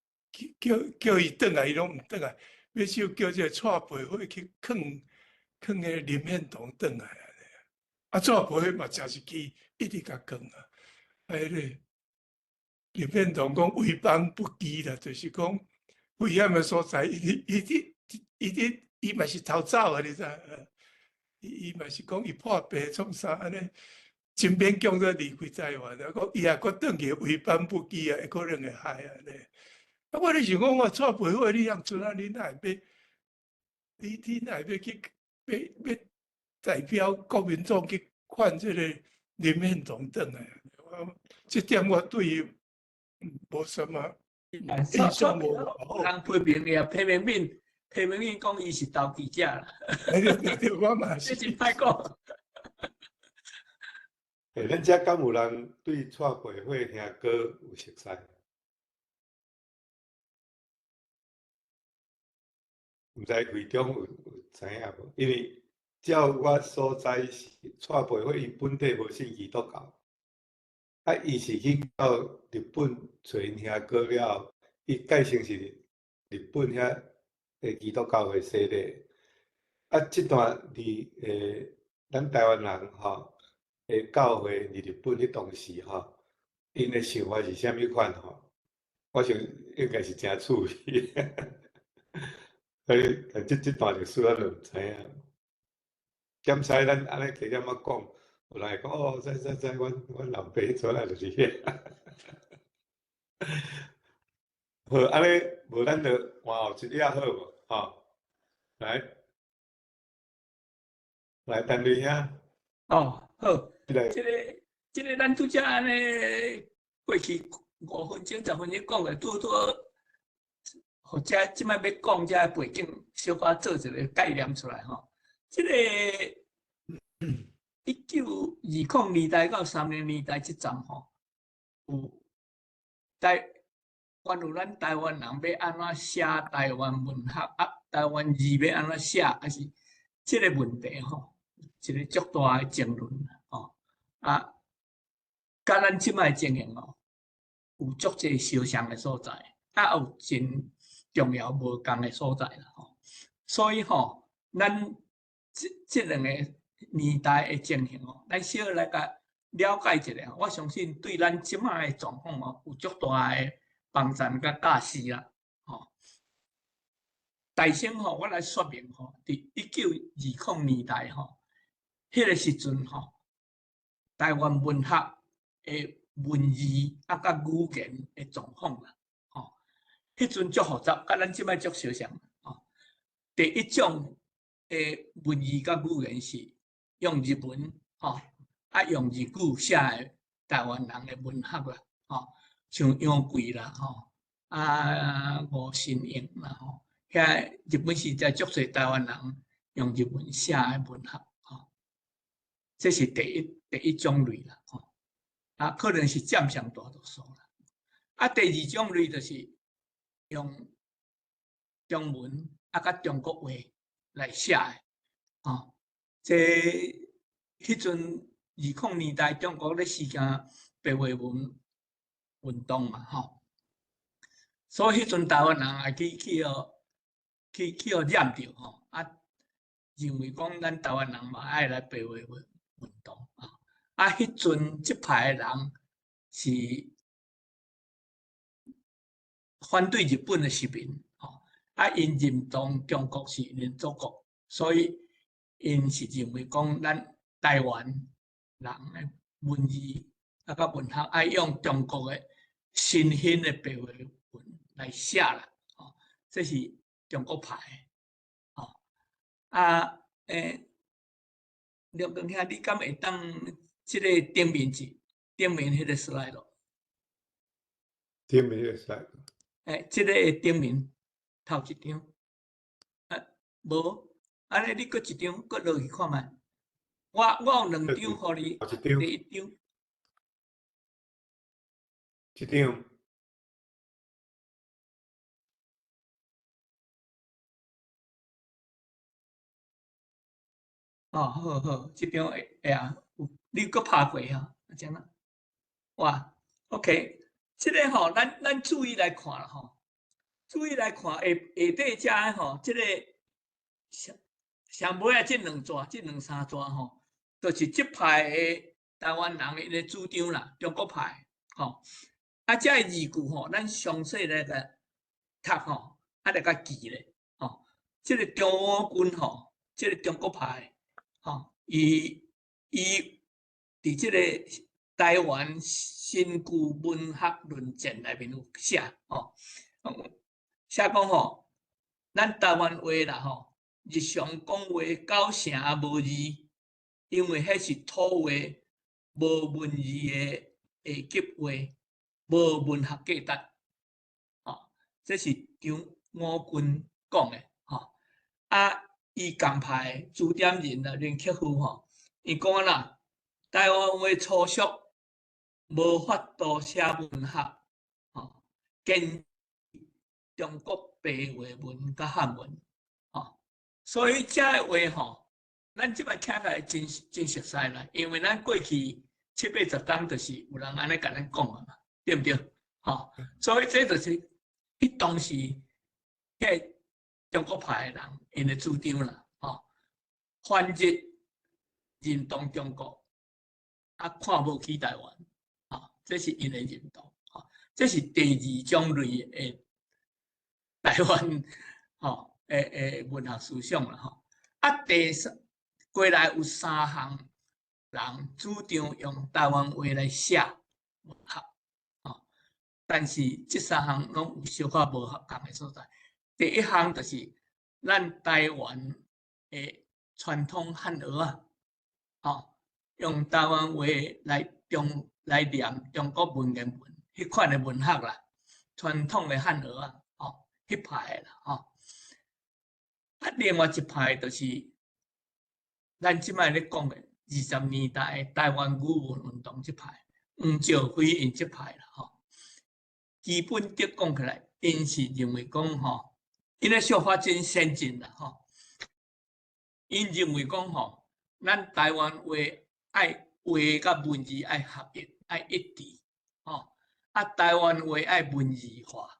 叫伊轉來，伊攏毋轉來，尾手叫這個蔡培火去勸勸彼个林獻堂轉來啊！蔡培火嘛誠是氣，一直共勸啊！啊，彼個林獻堂講為邦不羈啦，就是講危險的所在，伊佇伊佇伊佇伊嘛是逃走啊！你知？伊嘛是講伊破病創啥按呢？真勉強才離開台灣啊！講伊若閣轉去為邦不羈啊，會可能會害按呢。啊！我咧想講，我蔡培火你當陣啊，你哪會欲？你哪會欲去欲欲代表國民黨去勸這個林獻堂轉來？我這點我對伊無什麼印象無好。人批評伊啊，批評敏，批評敏講伊是投機者啦。對對對，我嘛是。這真歹講。欸，咱遮敢有人對蔡培火兄哥有熟似？毋知會中有知影無？因為照我所知是蔡培火伊本體無信基督教，啊，伊是去到日本揣𪜶兄哥了後，伊改成是日本遐的基督教會洗禮。啊，這段佇咱台灣人吼的教會佇日本彼當時吼，𪜶的想法是啥物款吼？我想應該是誠趣味。所以，這段歷史咱就毋知影。檢使咱按呢加減仔講，有人會講哦，知知知，阮老爸彼陣仔就是遐。好，按呢無咱就換後一頁好無？吼，來，來，陳瑞兄。哦，好，這個咱拄才按呢過去5分鐘、10分鐘講的，拄拄或者這擺欲講這背景，小可做一個概念出來吼。這個1920年代到30年代這陣吼，有台關於咱台灣人欲按怎寫台灣文學啊，台灣字欲按怎寫，還是這個問題吼，一個足大的爭論吼。啊，佮咱這擺情形哦，有足濟相像的所在，啊，有真重要無仝的所在啦吼。所以吼，咱這兩個年代的情形哦，咱小來共了解一下，我相信對咱這擺的狀況哦，有足大的幫助佮教示啦，吼。大先吼，我來說明吼，佇1920年代吼，彼個時陣吼，台灣文學的文字啊，佮語言的狀況啦，吼，彼陣足複雜，佮咱這擺足相像，吼。第一種的文字佮語言是用日文，吼，啊用日語寫的台灣人的文學啦，吼，像楊貴啦，吼，啊吳新榮啦，吼，遐日本時代足濟台灣人用日文寫的文學，吼，這是第一種類啦，吼。啊，可能是占上大多数啦。啊，第二种类就是用中文啊，佮中国话来写的，吼。这彼阵20年代中国咧实行白话文运动嘛，吼。所以彼阵台湾人也去去予去去予染著吼，啊，认为讲咱台湾人嘛爱来白话文运动啊。啊，彼阵这派的人是反对日本的殖民，吼，啊，𪜶认同中国是𪜶的祖国，所以𪜶是认为讲咱台湾人的文字啊，佮文学爱用中国的新兴的白话文来写啦，吼，这是中国派的，吼，啊，刘光兄，你敢会当这个顶面一顶面彼个 slide 咯？顶面彼个 slide。欸，这个顶面头一张，啊，无，按呢你阁一张，阁落去看觅。我有两张予你，第一张。这张。哦，好好，这张会会啊，有你阁拍过哈，这样哇，OK，这个吼，咱注意来看啦吼，注意来看下下底遮吼，这个上上尾啊，这两纸，这两三纸吼，就是这派的台湾人的𪜶的主张啦，中国派吼，啊，这个字句吼，咱详细来共读吼，啊来共记咧，吼，这个张武军吼，这个中国派。吼，伊伊伫这个台湾新旧文学论战内面有写吼，写讲吼，咱台湾话啦吼，日常讲话九成无字，因为彼是土话，无文字的下级话，无文学价值。吼，这是张武军讲的吼，啊。伊共派朱点人啊，林克夫吼，伊讲啦，台湾话粗俗，无法度写文学，吼，坚中国白话文佮汉文，吼，所以这个话吼，咱这摆听起来真真熟似啦，因为咱过去七八十冬就是有人按呢共咱讲的嘛，对毋对？吼，所以这就是彼当时彼个中国派的人𪜶的主张啦，吼，反日认同中国，啊，看无起台湾，吼，这是𪜶的认同，吼，这是第二种类的台湾，吼，的文学思想啦，吼。啊，第三过来有三项人主张用台湾话来写文学，吼，但是这三项拢有小可无仝的所在。第一项就是咱台湾的传统汉学啊，吼，用台湾话来中来念中国文言文，彼款的文学啦，传统的汉学啊，吼，彼派的啦，吼。啊，另外一派就是咱这摆咧讲的20年代的台湾语文运动这派，黄兆辉𪜶这派啦，吼。基本的讲起来，𪜶是认为讲吼。𪜶的想法真先进啦，吼！𪜶认为讲吼，咱台湾话爱话佮文字爱合一，爱一致，吼！啊，台湾话爱文字化。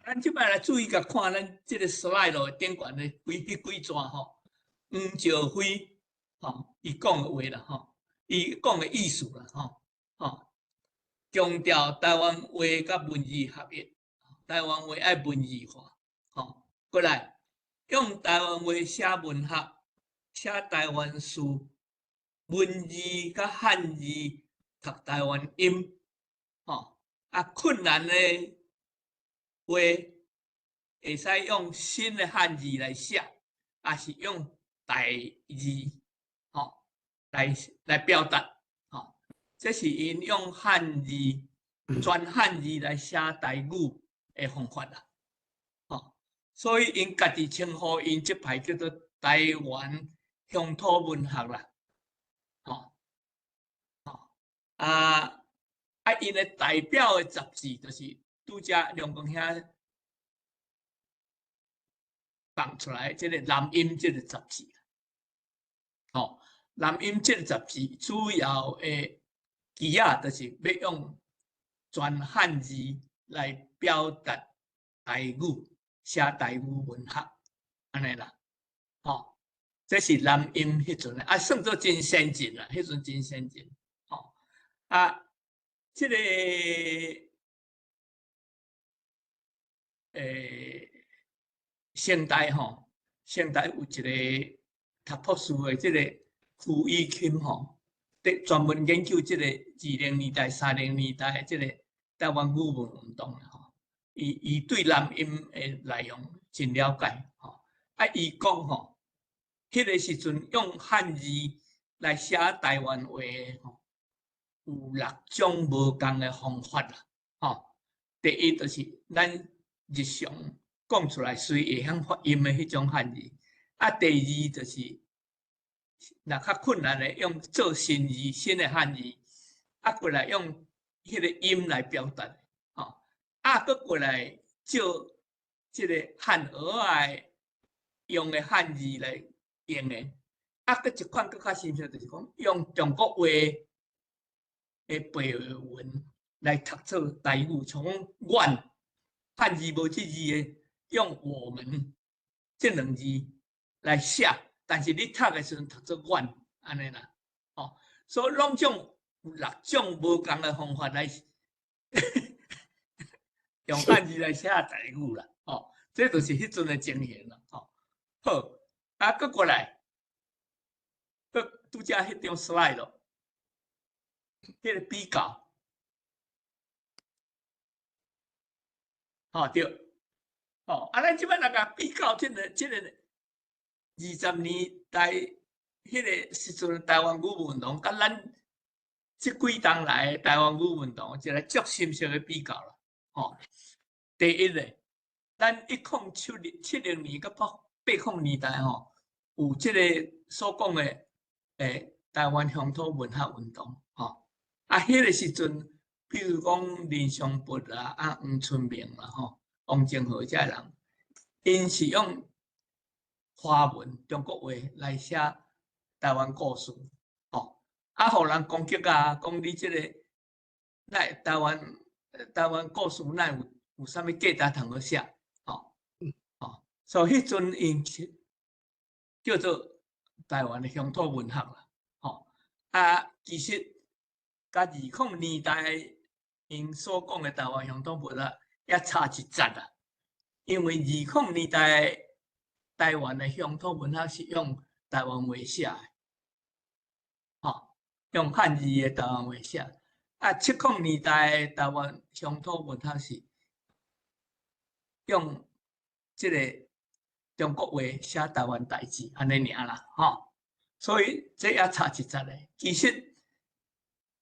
咱这摆来注意共看咱这个 slide 顶悬的几彼几纸吼，黄兆辉吼，伊讲的话啦，吼，伊讲的意思啦，吼，吼，强调台湾话佮文字合一，台湾话爱文字化。吼，过来用台湾话写文学，写台湾事，文字佮汉字读台湾音，吼，啊，困难的话会使用新的汉字来写，抑是用台字，吼，来表达，吼，这是𪜶用汉字全汉字来写台语的方法啦。所以𪜶家己称呼𪜶这派叫做台湾乡土文学啦，吼，吼，啊啊，𪜶的代表的雜誌就是拄才梁光兄放出來這个南音這个雜誌。吼，南音這个雜誌主要的旗仔就是欲用全漢字來表達台語，寫台語文學，按呢啦，吼，這是南音彼陣的，啊，算做真先進啦，彼陣真先進，吼，啊，這个，成大吼，成大有一个讀博士的這个邱以钦吼，佇專門研究這个20年代、30年代的這个台灣語文運動的吼，伊對南音的內容真了解吼，啊，伊講吼，彼个時陣用漢字來寫台灣話的吼，有六種無仝的方法啦，吼。第一就是咱日常講出來隨會曉發音的彼種漢字，啊，第二就是若較困難的用做新字、新的漢字，啊，過來用彼个音來表達，吼，啊，閣過來借這个漢蚵仔用的漢字來用的，啊，閣一款閣較新鮮，就是講用中國話的白話文來讀做台語，像講阮漢字無這字的，用我們這兩字來寫，但是你讀的時陣讀做阮按呢啦，吼，所以攏總有六種無仝的方法來用漢字來寫台語啦，吼，這就是彼陣的情形啦，吼。好，啊，閣過來，閣拄才彼張 slide 咯，彼个比較，吼對，吼，啊，咱這擺來共比較這个20年代彼个時陣台灣語文運動，佮咱這幾冬來台灣語運動，一个足深切的比較啦，吼。第一个，咱1070年佮80年代吼，有這个所講的台灣鄉土文學運動，吼。啊，彼个時陣，比如講林相佛啦、啊黃春明啦、吼王晶和這人，𪜶是用華文中國話來寫台灣故事，吼。啊，予人攻擊啊，講你這个，哪會台灣故事哪會有啥物價值通好寫，吼，吼。所以彼陣𪜶是叫做台灣的鄉土文學啦，吼。啊，其實佮20年代𪜶所講的台灣鄉土文學也差一截啦，因為20年代台灣的鄉土文學是用台灣話寫的，吼，用漢字的台灣話寫。啊，70年代台灣鄉土文學是用這个中國話寫台灣代誌，按呢爾啦，吼。所以這也差一截的。其實，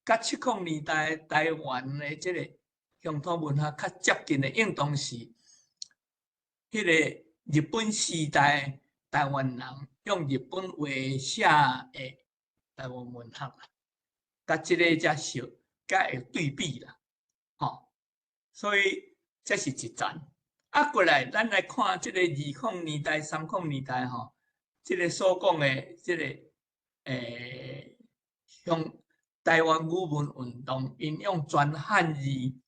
佮70年代台灣的這个鄉土文學較接近的，應當是彼个日本時代台灣人用日本話寫的台灣文學啦，佮這个才相較會對比啦，吼。所以這是一層。啊，過來咱來看這个20年代、30年代吼，這个所講的這个向台灣語文運動，𪜶用全漢字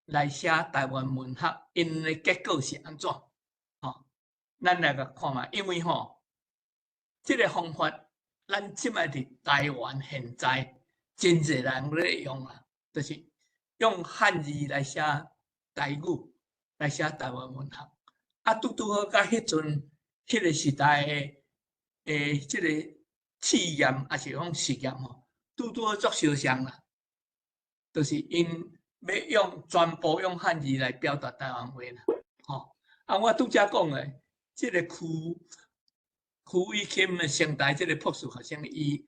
來寫台灣文學，𪜶的結果是按怎？吼，咱來共看覓，因為吼，這个方法，咱這擺佇台灣現在真濟人咧用啊，就是用漢字來寫台語，來寫台灣文學。啊，拄拄好佮彼陣彼个時代的這个試驗，抑是講實驗吼，拄拄好足相像啦，就是𪜶欲用全部用漢字來表達台灣話啦，吼。啊，我拄才講的，這个區以欽的成大這个博士學生，伊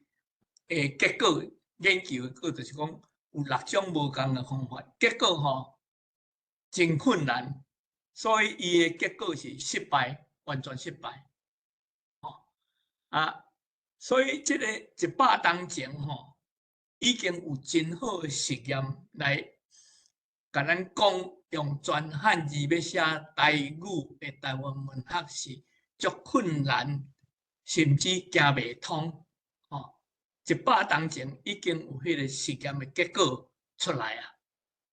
的結果研究的結果就是講有六種無仝的方法，結果吼真困難，所以伊的結果是失敗，完全失敗。吼啊，所以這个100冬前吼，已經有真好的實驗來共咱講，用全漢字欲寫台語的台灣文學是足困難，甚至行袂通。吼，100冬前已經有彼個實驗的結果出來啊！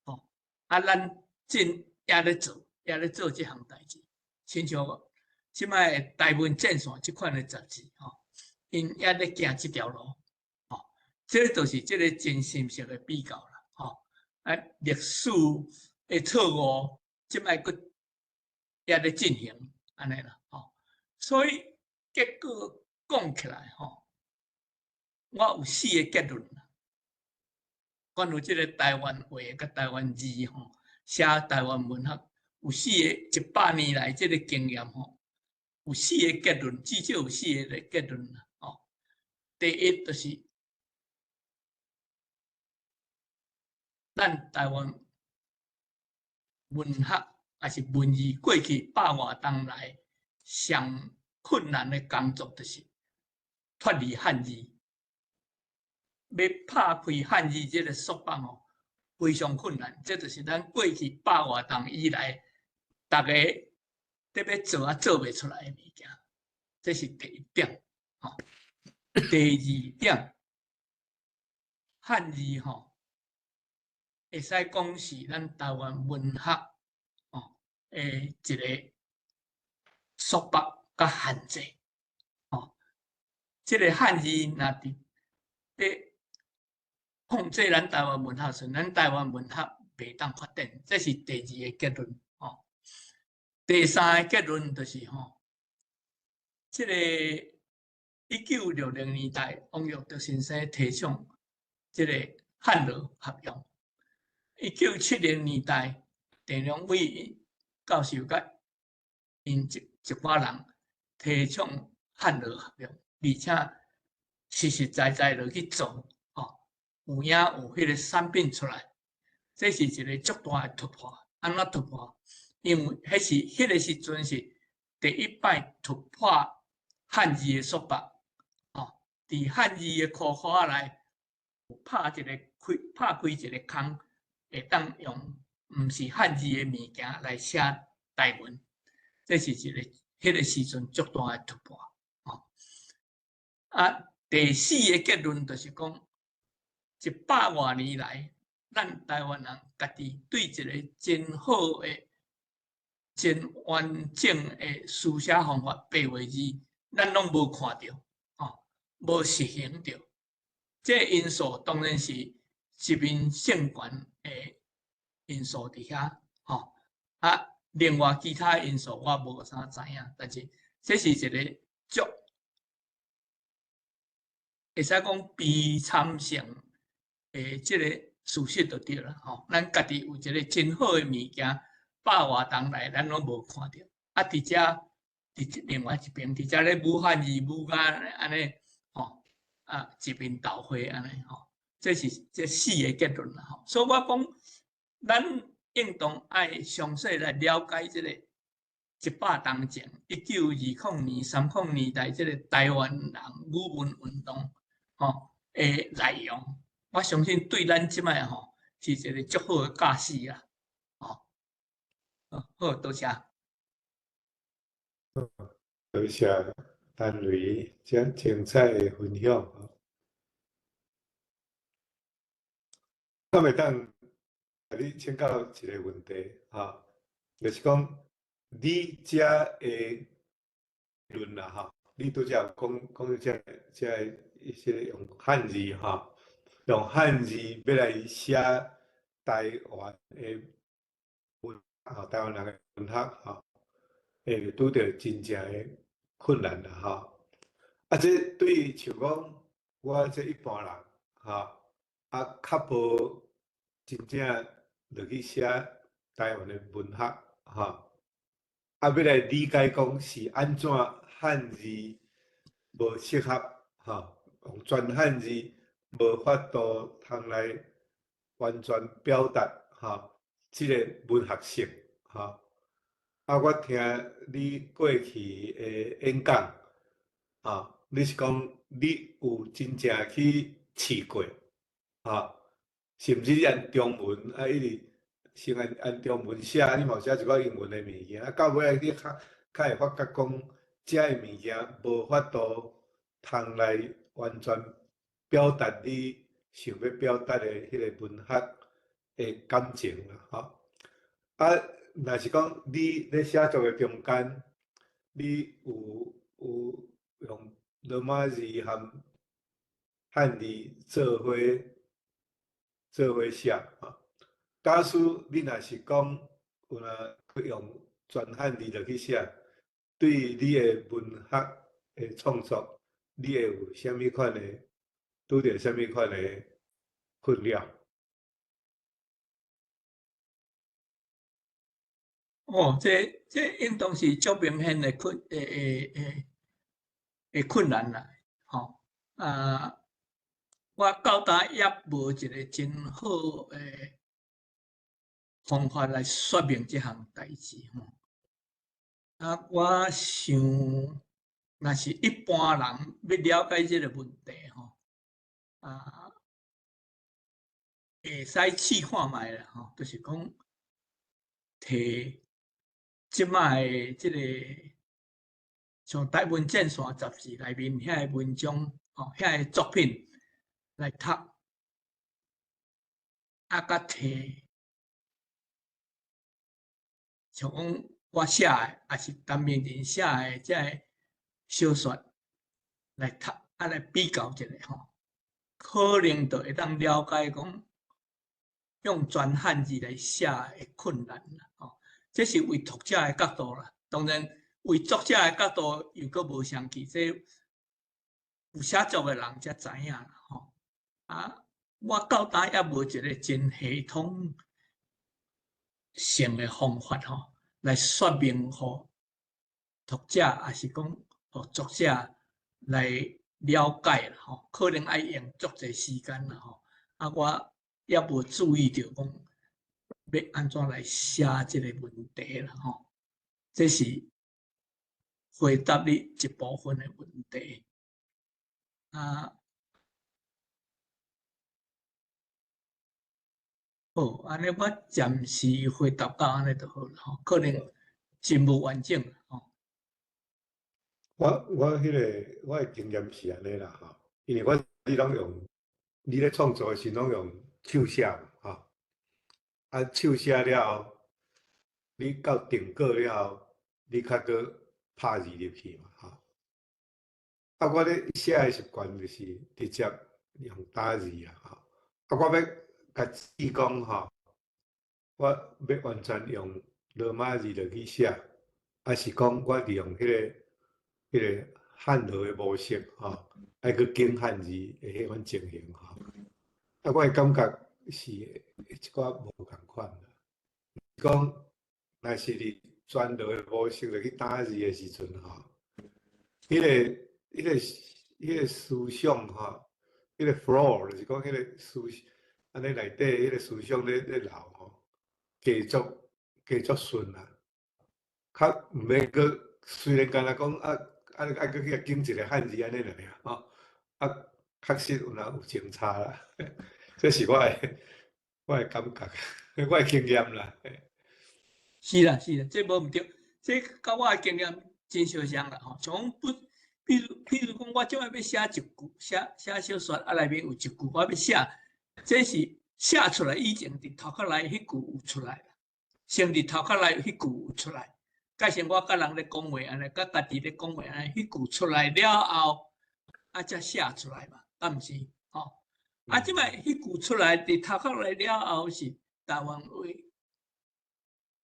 吼，啊，咱正猶咧做，猶咧做這項代誌，親像這擺台文戰線這款的雜誌，吼，𪜶猶咧行這條路，吼，這就是這個真心實的比較啦，吼，啊，歷史的錯誤，這擺閣猶咧進行，按呢啦，吼，所以結果講起來，吼，我有四个結論啦。關於這個台灣話佮台灣字，吼，寫台灣文學有四个100年來這個經驗，吼，有四个結論，至少有四个結論啦，吼。第一就是咱台灣文學抑是文字過去百外冬來上困難的工作，就是脫離漢字。欲拍開漢字這个束縛吼，非常困難。這就是咱過去百外冬以來，逐家咧欲做啊做袂出來的物件。這是第一點，吼。第二點，漢字吼，會使講是咱台灣文學吼的一个束縛佮限制。吼，這个漢字若佇咧控制咱台灣文學時，咱台灣文學袂當發展，這是第二个結論。吼，第三个結論就是吼，這个1960年代，王育德先生提倡這个漢羅合用。1970年代，鄭良偉教授佮𪜶一寡人提倡漢羅合用，而且實實在在落去做，吼，有影有彼个產品出來，這是一个足大的突破。按怎突破？因為彼是彼个時陣是第一擺突破漢字的束縛，吼，佇漢字的箍箍內拍一个開拍開一个空，會當用毋是漢字的物件來寫台文，這是一个彼个時陣足大的突破，吼。啊，第四个結論就是講，100外年來，咱台灣人家己對一个真好的、真完整的書寫方法白話字，咱攏無看著，吼，無實行著。這個因素當然是殖民政權的因素佇遐，吼。啊，另外其他因素我無啥知影，但是這是一个足會使講悲慘性的這个事實就對啦，吼。咱家己有一个真好的物件，百外冬來咱攏無看著，啊，佇遮佇另外一邊，佇遮咧舞漢字舞甲按呢，吼，啊，一面倒火按呢，吼，這是這四个結論啦，吼。所以我講，咱應當愛詳細來了解這個100冬前，1920年、30年代這个台灣人語文運動，吼的內容，我相信對咱這擺吼是一个足好的教示啦，吼。好，多謝。多謝陳雷遮精彩的分享。我會當共你請教一个問題，哈，就是講你遮的論啦，哈，你拄才講講這這一些用漢字，哈，用漢字欲來寫台灣的文，台灣人的文學，哈，會拄著真正的困難啦，哈。啊，這對像講我這一般人，哈，啊，較無真正落去寫台灣的文學，哈，啊，欲來理解講是按怎漢字無適合，哈，用全漢字無法度通來完全表達，哈，這个文學性，哈。啊，我聽你過去的演講，哈，你是講你有真正去試過，吼，甚至你按中文啊，一直先按中文写，你嘛有寫一寡英文的物件，啊，到尾仔你較會發覺講，遮的物件無法度通來完全表達你想欲表達的彼个文學的感情啦，吼。啊，若是講你咧寫作的中間，你有用羅馬字含漢字做伙寫，吼。假使你若是講有若去用全漢字落去寫，對你的文學的創作，你會有啥物款的拄著啥物款的困擾？哦，這應當是足明顯的困難啦，吼啊！我到今猶無一个真好的方法來說明這項代誌吼。啊，我想，若是一般人欲了解這个問題吼，啊，會使試看覓啦吼，就是講提這擺的這个像《台灣戰線》雜誌內面遐个文章吼，遐个作品來讀，啊，佮提像講我寫的，抑是陳明仁寫的這个小說來讀，啊來比較一下吼，可能就會當了解講用全漢字來寫的困難啦，吼。這是為讀者的角度啦，當然為作者的角度又閣無相仝，這有寫作的人才知影啦，吼。啊，我到今猶無一个真系統性的方法吼，來說明予讀者，抑是講予作者來了解啦，吼。可能愛用足濟時間啦，吼。啊，我猶無注意著講欲按怎來寫這个問題啦，吼。這是回答你一部分的問題。啊，好，按呢我暫時回答到按呢就好啦，吼，可能真無完整吼。我彼个我的經驗是按呢啦，吼，因為我你攏用，你咧創作的時攏用手寫嘛，吼，啊手寫了後，你到定稿了後，你較閣拍字入去嘛，吼。啊，我咧寫的習慣就是直接用打字啊，吼。啊，我欲共試講吼，我欲完全用羅馬字落去寫，抑是講我利用彼个漢羅的模式吼，愛閣揀漢字的彼款情形吼。啊，我的感覺是一寡無仝款啦。講若是佇全羅的模式落去打字的時陣吼，彼个思想吼，彼个 flow 就是講彼个思，按呢內底彼个思想咧流吼，加足順啊，較毋免閣雖然敢若講啊愛閣去共揀一个漢字按呢爾爾吼，啊，確實有若有真差啦，這是我的感覺，我的經驗啦。是啦是啦，這無毋對，這佮我的經驗真相像啦吼，像講比如講，我這擺欲寫一句，寫小說啊，內面有一句我欲寫，這是寫出來以前佇頭殼內彼句有出來啦，先佇頭殼內彼句有出來，改成我佮人咧講話按呢，佮家己咧講話按呢，彼句出來了後，啊才寫出來嘛，敢毋是？吼，啊，這擺彼句出來佇頭殼內了後是台灣話，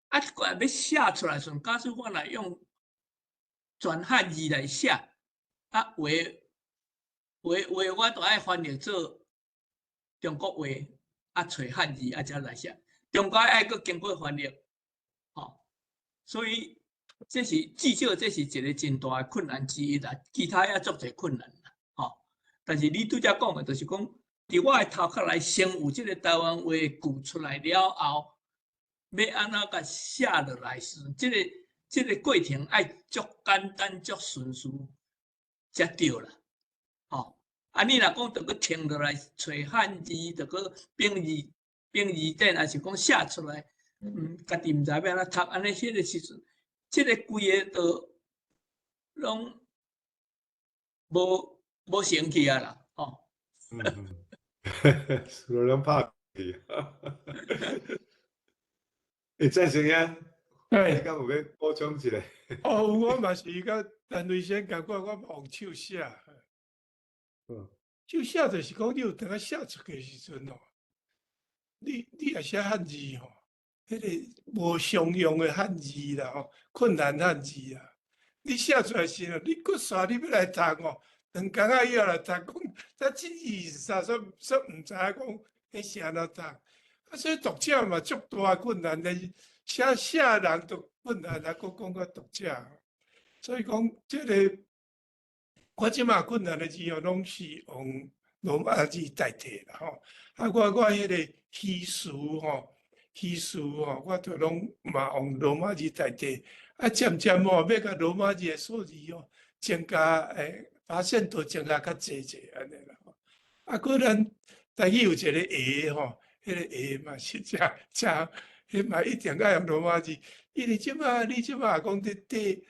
啊，這個欲寫出來時陣，假使我若用全漢字來寫，啊話我都愛翻譯做中國話，啊，揣漢字啊才來寫，中間愛閣經過翻譯，吼，所以這是至少這是一個真大的困難之一啦，其他也足濟困難啦，吼。但是你拄才講的，就是講，佇我的頭殼內先有這个台灣話句出來了後，欲按怎共寫落來時，這个過程愛足簡單、足順序才對啦，吼。啊，你若講著閣停落來揣漢字，著閣編字典，抑是講寫出來，家己毋知欲按怎讀，按呢彼個時陣，這个規个都攏無成去啊啦，吼。嗯，思路攏拍去。會贊成啊？你敢有欲補充一下？哦，我嘛是佮陳雷先共款，我用手寫。手寫就是講，你有當寫出去的時陣哦，你若寫漢字吼，彼个無常用的漢字啦吼，困難漢字啊，你寫出來時陣，你閣煞你欲來讀哦，兩工仔以後來讀，講這這字是啥，煞煞毋知影講彼是按怎讀。啊，所以讀者嘛足大困難的，寫寫人都困難，啊，閣講甲讀者。所以講，這个我這馬困難的字哦，攏是用羅馬字代替啦吼。啊，我彼個虛詞吼，虛詞吼，我就攏嘛用羅馬字代替。啊，漸漸吼，欲共羅馬字的數字哦，增加發現都增加較濟濟按呢啦吼。啊，閣咱台語有一个下吼，彼个下嘛是誠誠，彼嘛一定愛用羅馬字，因為這馬你這馬講佇短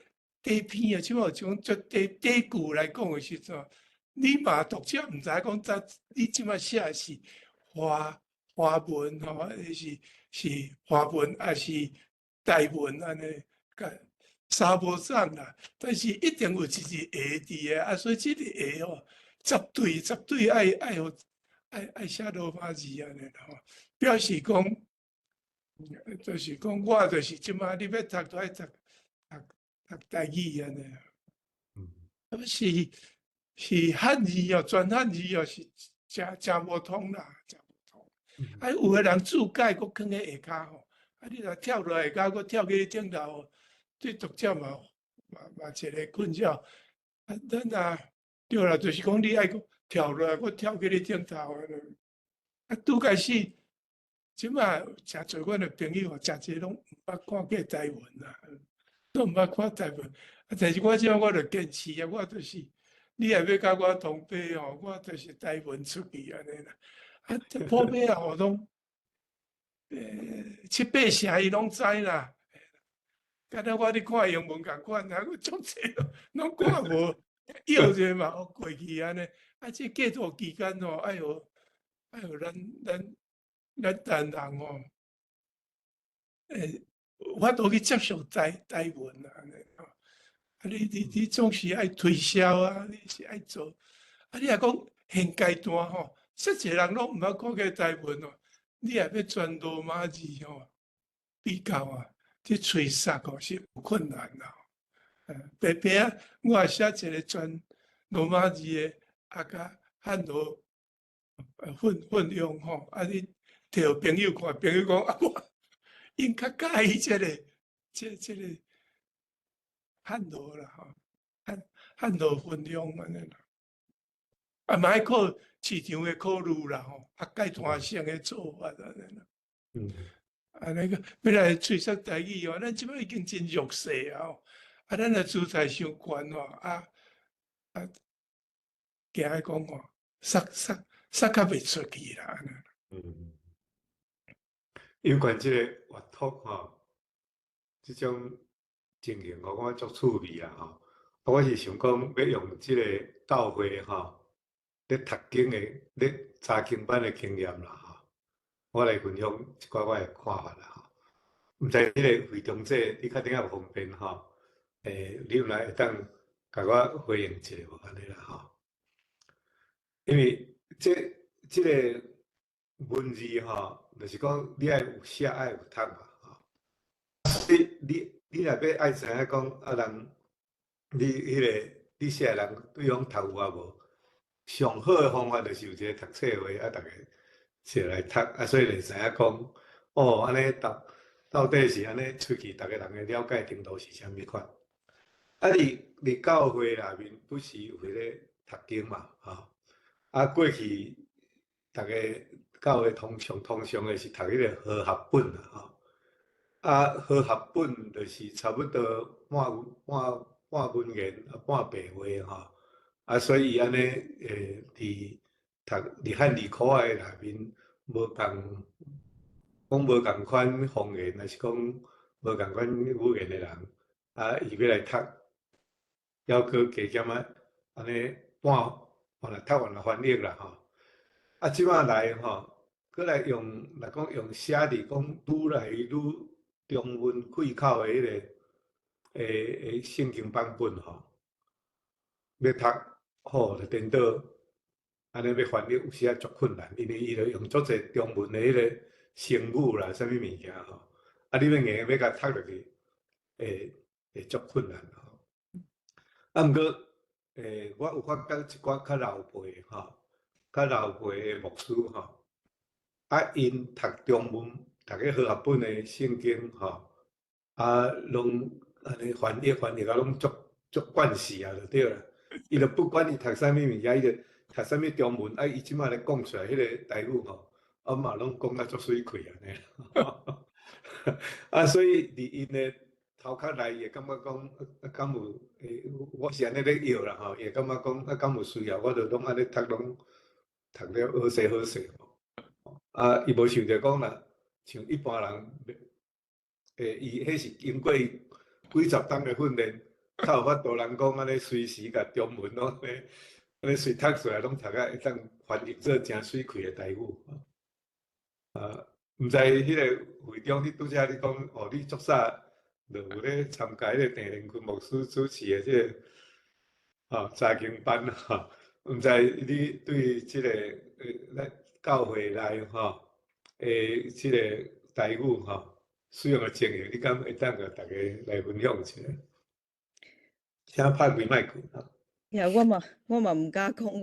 短篇啊，這馬有一種足短短句來講的時陣，你嘛讀者毋知講這你這馬寫的是華文吼，還是華文還是台文按呢？共三無仝啦，但是一定有一字下佇的啊，所以這个下吼，絕對絕對愛予愛寫羅馬字按呢吼，表示講，就是講我就是這馬你欲讀都愛讀台語按呢。啊，是漢字哦，全漢字哦，是誠誠無通啦，誠無通。啊，有的人注解閣囥佇下跤吼，啊，你若跳落下跤，閣跳去頂頭，對讀者嘛一个困擾。啊，咱若對啦，就是講你愛閣跳落來，閣跳去你頂頭啊，拄開始，這馬誠濟阮的朋友，誠濟攏毋捌看過台文啦，攏毋捌看台文。啊，但是我這我就堅持啊，我就是，你若欲佮我同輩吼，我就是台文出去按呢啦。啊，這普遍啊，吼攏，七八成伊攏知啦。敢若我咧看英文仝款，啊，閣足濟攏看無，搖者嘛，過去按呢。啊，這過渡期間吼，愛予咱台人吼，有法度去接受台文啊，按呢吼。啊，你總是愛推銷啊，你是愛做。啊，你若講現階段吼，遮濟人攏毋捌看過台文哦，你若欲全羅馬字吼，比較啊，去揣測吼是有困難啦。白白啊，我也寫一个全羅馬字的，啊，佮漢羅混用吼，啊，你摕予朋友看，朋友講啊，我𪜶較佮意這个漢羅啦吼，漢羅混用按呢啦。啊，嘛愛靠市場的考慮啦吼，啊，階段性的做法按呢啦。啊，那个欲來揣測台語哦，咱這擺已經真弱勢啊！啊，咱的資財傷懸吼，啊，驚講吼，塞塞塞較袂出去啦。嗯，有關這個閱讀吼，這種情形我感覺足趣味啊吼。我是想講欲用這个教會吼，咧讀經的、咧查經班的經驗啦吼，我來分享一寡我的看法啦吼。毋知彼个會長姐，你較頂較方便吼？你有來會當共我回應一下無按呢啦吼？因為這个文字吼，就是講你愛有寫愛有讀嘛吼。你若欲愛知影講啊人，你彼个你寫的人對方讀有啊無？上好的方法就是有一个讀冊會啊，逐家齊來讀啊，所以就知影講，哦，按呢到底是按呢出去，逐个人的了解程度是啥物款？啊，佇教會內面不時有彼个讀經嘛，吼。啊，過去逐家教會通常的是讀彼个和合本啦，吼。啊，和合本就是差不多半文言啊，半白話吼。啊，所以伊按呢，佇讀佇漢字苦的內面，無仝講無仝款方言，抑是講無仝款語言的人，啊，伊欲來讀，猶閣加減仔按呢半半來讀完來翻譯啦吼。啊，這擺來吼，閣來用，若講用寫佇講愈來愈中文開口的彼个聖經版本吼，欲讀好就顛倒，按呢欲翻譯有時仔足困難，因為伊就用足濟中文的彼个成語啦，啥物物件吼，啊，你欲硬欲共讀落去，會足困難吼。啊，毋過，我有發覺一寡較老輩吼，較老輩的牧師吼，啊，𪜶讀中文，讀彼和合本的聖經吼，啊，攏按呢翻譯翻譯啊，攏足足慣勢啊，就對啦。伊就不管伊讀啥物物件，伊就讀啥物中文，啊，伊這擺咧講出來彼个台語吼，啊嘛攏講甲足媠氣按呢。啊，所以佇𪜶的頭殼內，伊會感覺講，啊，敢有？我是按呢咧臆啦吼，伊會感覺講，啊，敢有需要，我就攏按呢讀，攏讀了好勢好勢吼。啊，伊無想著講啦，像一般人，伊彼是經過幾十冬的訓練，才有法度人講按呢隨時共中文攏按呢，按呢隨讀出來，攏讀甲會當翻譯做誠媠氣的台語。啊，毋知彼个會長，你拄才你講，哦，你足早就有咧參加彼个鄭連坤牧師主持的這个，查經班吼，毋知你對這个咱教會內吼，這个台語吼使用的情形，你敢會當共大家來分享一下？請拍開麥克。呀，我嘛毋敢講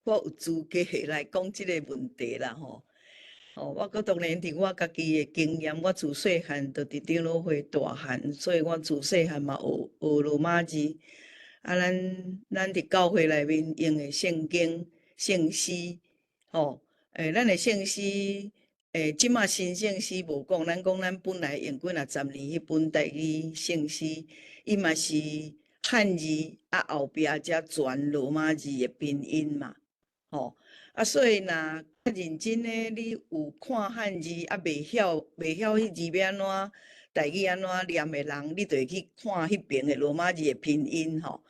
我有資格來講這个問題啦吼。哦，我閣當然佇我家己的經驗，我自細漢就佇長老會大漢，所以我自細漢嘛學學羅馬字。啊，咱佇教會內面用的聖經、聖詩，吼，咱的聖詩，這馬新聖詩無講，咱講咱本來用幾若十年彼本台語聖詩，伊嘛是漢字啊後壁才轉羅馬字的拼音嘛，吼。啊，所以若較認真的，你有看漢字啊，袂曉彼字欲按怎台語按怎念的人，你就會去看彼爿的羅馬字的拼音吼，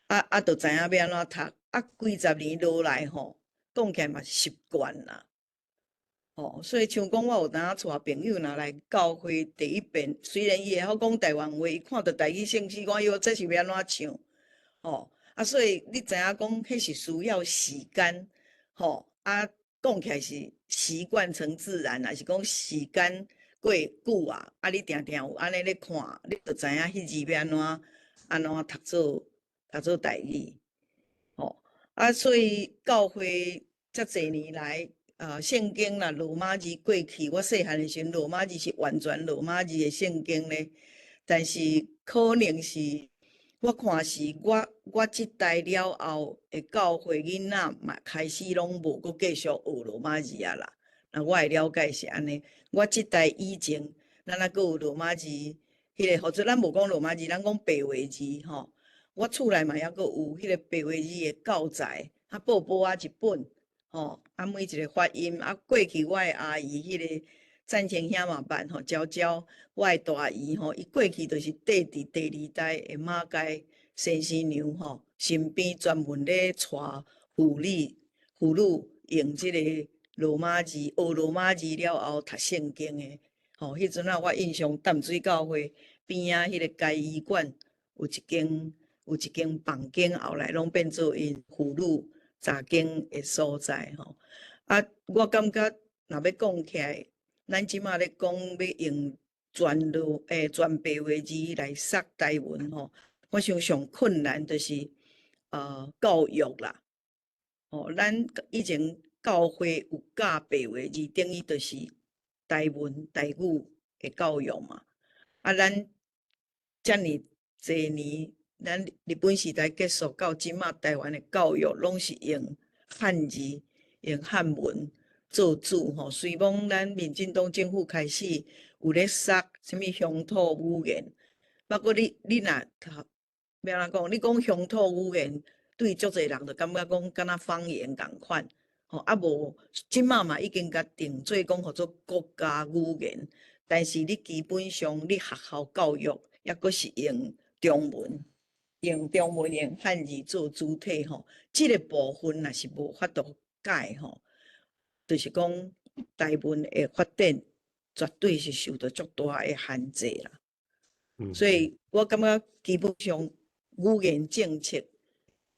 啊，就知影欲按怎讀。啊，幾十年落來吼，講起來嘛習慣啦。吼，所以像講我有當帶朋友若來教會第一遍，雖然伊會曉講台灣話，伊看著台語聖詩，講喲，這是欲按怎唱？吼，啊，所以你知影講，彼是需要時間。吼，啊，講起來是習慣成自然，抑是講時間過久啊，啊，你定定有按呢咧看，你就知影彼字欲按怎讀做台語。吼，啊，所以教會遮濟年來，聖經若羅馬字過去，我細漢的時陣，羅馬字是完全羅馬字的聖經咧，但是可能是我看是我這代了後的教會囡仔嘛，開始攏無閣繼續學羅馬字啊啦。那我的了解是按呢，我這代以前，咱猶閣有羅馬字，彼个或者咱無講羅馬字，咱講白話字吼。我厝內嘛猶閣有彼个白話字的教材，啊，薄薄仔一本，吼，啊，每一个發音，啊，過去我的阿姨彼个贊成兄嘛捌吼，嬌嬌，我的大姨吼，伊過去就是綴佇第二代的馬偕先生娘吼身邊，專門咧帶婦女用這个羅馬字，學羅馬字了後讀聖經的，吼，彼陣仔我印象淡水教會邊仔彼个嘉義館有一間房間，後來攏變做𪜶婦女查經的所在吼。啊，我感覺若欲講起來，咱這馬咧講欲用全白話字來釋台文吼，我想上困難就是教育啦。吼，咱以前教會有教白話字，等於就是台文台語的教育嘛。啊，咱遮爾濟年，咱日本時代結束到這馬，台灣的教育攏是用漢字、用漢文做主吼。雖罔咱民進黨政府開始有咧釋啥物鄉土語言，不過你若欲按怎講？你講鄉土語言，對足濟人就感覺講敢若方言仝款，吼啊無，這馬嘛已經共定做講號做國家語言，但是你基本上你學校教育抑閣是用中文，用中文用漢字做主體吼，這個部分若是無法度改吼，就是講台文的發展絕對是受到足大的限制啦。所以我感覺基本上語言政策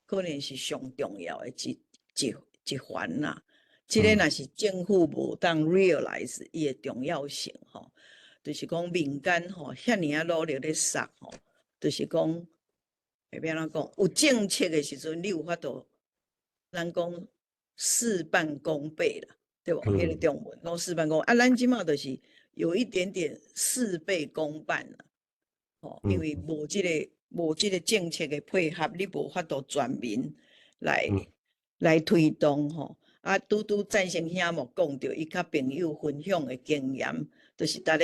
可能是上重要的一環啦。這個若是政府無當 realize 伊的重要性吼，就是講民間吼遐爾仔努力咧殺吼，就是講會欲按怎講？有政策的時陣，你有法度，咱講事半功倍啦，對無？彼個中文講事半功，啊，咱這馬就是有一點點事倍功半啦。吼，因為無這個政策的配合，你無法度全民來推動吼。啊，拄拄贊成兄牧講著，伊佮朋友分享的經驗，就是逐个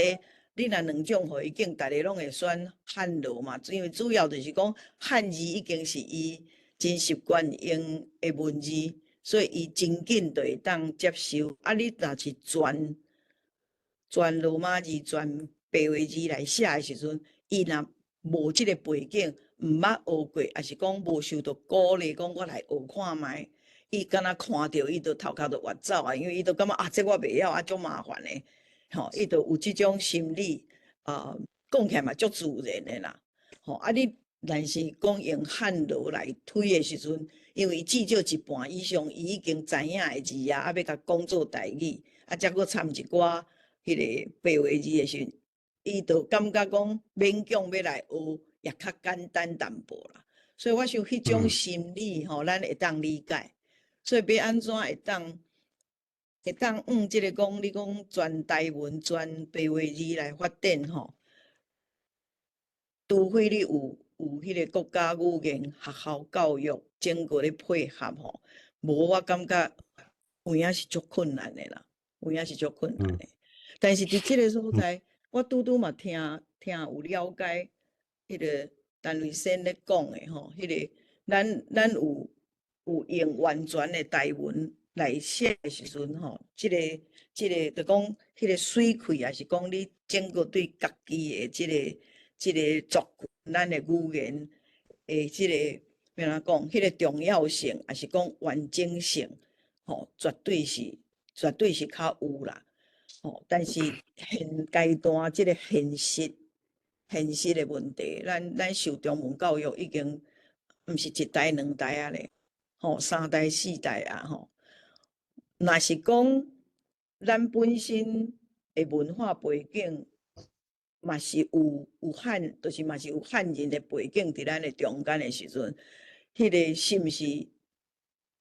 你若兩種予伊揀，逐个攏會選漢羅嘛，因為主要就是講漢字已經是伊真習慣用的文字，所以伊真緊就會當接受。啊，你若是轉羅馬字、轉白話字來寫的時陣，伊若無這個背景，毋捌學過，抑是講無受著鼓勵，講我來學看覓，伊敢若看著伊就頭殼就越走啊，因為伊就感覺啊，這我袂曉啊，足麻煩的，吼，伊就有這種心理啊，講起來嘛足自然的啦，吼啊你若是講用漢羅來推的時陣，因為至少一半以上，伊已經知影的字啊，啊欲共講做台語，啊才閣摻一寡彼个白話字的時陣，伊就感覺講勉強欲來學，也較簡單淡薄啦。所以我想彼種心理吼，咱會當理解。所以欲按怎會當用這個講，你講全台文、全白話字來發展吼，除非你有彼個國家語言學校教育整個咧配合吼，無我感覺有影是足困難的啦，有影是足困難的。但是佇這個所在，我拄拄嘛聽聽有了解，彼個陳瑞先咧講的吼，彼個咱有用完全的台文來寫的時陣吼，這個就講彼個水氣，抑是講你整個對家己的這個族群，咱的語言的這個欲按怎講，彼個重要性，抑是講完整性，吼，絕對是較有啦。吼，但是現階段這個現實的問題，咱受中文教育已經毋是一代兩代啊咧，吼，三代四代啊吼。若是講咱本身的文化背景，嘛是有漢，就是嘛是有漢人的背景佇咱的中間的時陣，彼個是毋是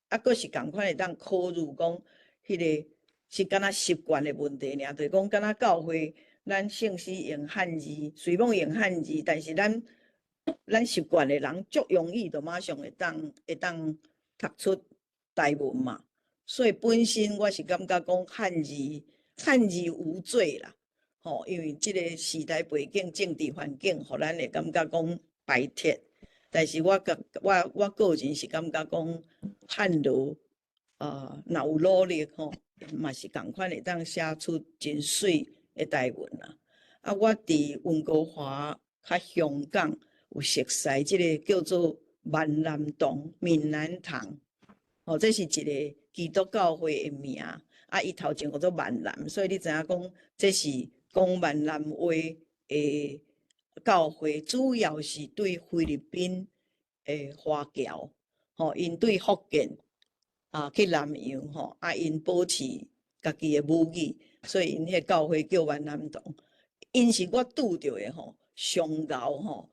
啊？閣是仝款會當考慮講，彼個是敢若習慣的問題爾，就是講敢若教會，咱聖詩用漢字，雖罔用漢字，但是咱習慣的人足容易就馬上會當讀出台文嘛。所以本身我是感覺講漢字無罪啦，吼，因為這個時代背景、政治環境，予咱會感覺講排斥。但是我覺我我個人是感覺講漢羅啊，若有努力吼，嘛是仝款會當寫出真媠的台文啦。啊，我佇溫哥華佮香港有熟似這個叫做閩南堂、閩南堂，吼，這是一個基督教會的名。啊，伊頭前叫做閩南，所以你知影講這是講閩南話的教會，主要是對菲律賓的華僑，吼，𪜶對福建啊去南洋吼，啊，𪜶保持家己的母語，所以𪜶彼個教會叫閩南堂。𪜶是我拄著的吼，上𠢕吼，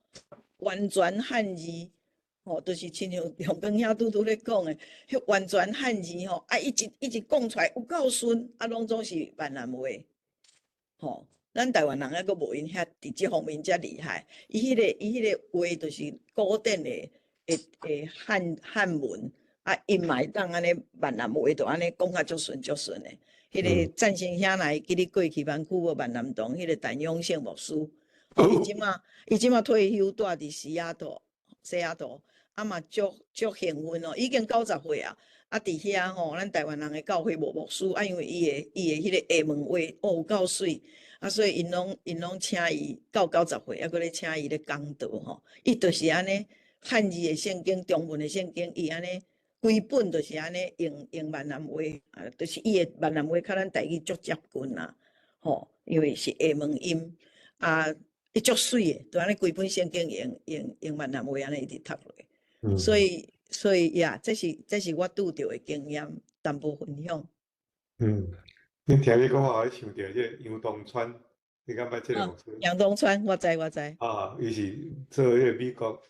完全漢字，吼，就是親像長庚兄拄拄咧講的，彼完全漢字吼，啊，一直一直講出來有夠順，啊，攏總是閩南話，吼。咱台灣人猶閣無𪜶遐佇這方面遮厲害。伊彼個話就是古典的漢文，啊，𪜶嘛會當按呢閩南話就按呢講甲足順足順的。彼個贊成兄來記你過去灣區無閩南堂，彼個陳永勝牧師，伊這馬退休蹛佇西雅圖，西雅圖，啊嘛足足幸運哦，已經90歲啊，啊佇遐吼，咱台灣人的教會無牧師，啊因為伊的彼個廈門話哦有夠媠，啊所以𪜶攏請伊到九十歲，猶閣咧請伊咧講道吼，伊就是按呢漢字的聖經、中文的聖經，伊按呢規本就是按呢用閩南話，啊，就是伊的閩南話較咱台語足接近啦，吼，因為是廈門音，啊，伊足媠的，就按呢規本聖經用閩南話按呢一直讀落，所以呀，這是我拄著的經驗，淡薄分享。嗯，你聽你講話，我想著這個楊東川，你敢捌這個牧師？楊東川，我知我知。啊，伊是做彼個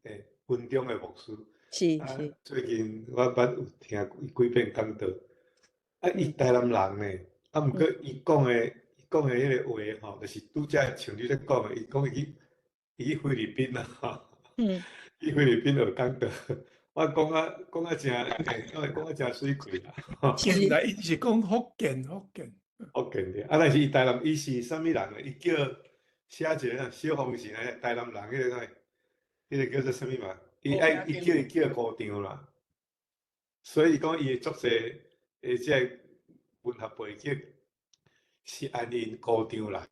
美國分中的牧師。是。最近我捌有聽伊幾遍講道，啊，伊台南人呢，啊，毋過伊講的彼個話吼，就是拄才像你咧講的，伊講伊去菲律賓啊，吼，去菲律賓學講道，我講啊誠，我講啊誠媠氣啦。原來伊是講福建，福建。福建的，啊，但是伊台南，伊是啥物人呢？伊叫寫一個小方神的台南人，彼個叫做啥物嘛？伊愛伊叫伊叫姑丈啦，所以講伊的足濟的這個文學背景是按𪜶姑丈來。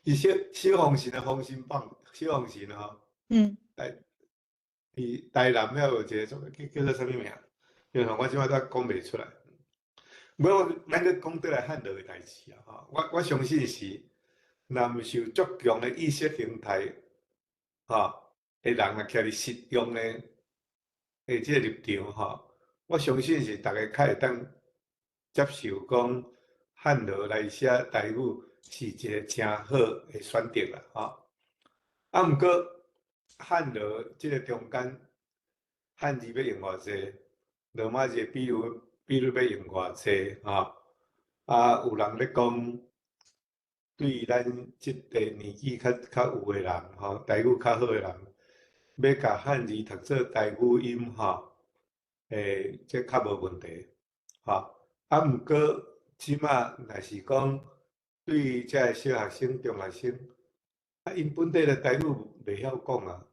伊小方神的封神榜，小方神吼，佇台南遐有一個叫做啥物名？因為我這擺都講袂出來。無，咱閣講倒來漢羅的代誌啊！吼，我相信是，若毋是有足強的意識形態，吼的人啊，徛佇實用的這個立場吼，我相信是逐家較會當接受講漢羅來寫台語是一個誠好的選擇啦，吼。啊，毋過漢羅這個中間漢字欲用偌濟，羅馬字比率欲用偌濟，吼。啊，有人咧講，對咱這個年紀較有的人，吼，台語較好的人，欲共漢字讀做台語音，吼，這較無問題，吼。啊，毋過這馬若是講對這个小學生、中學生，啊，𪜶本底的台語袂曉講啊，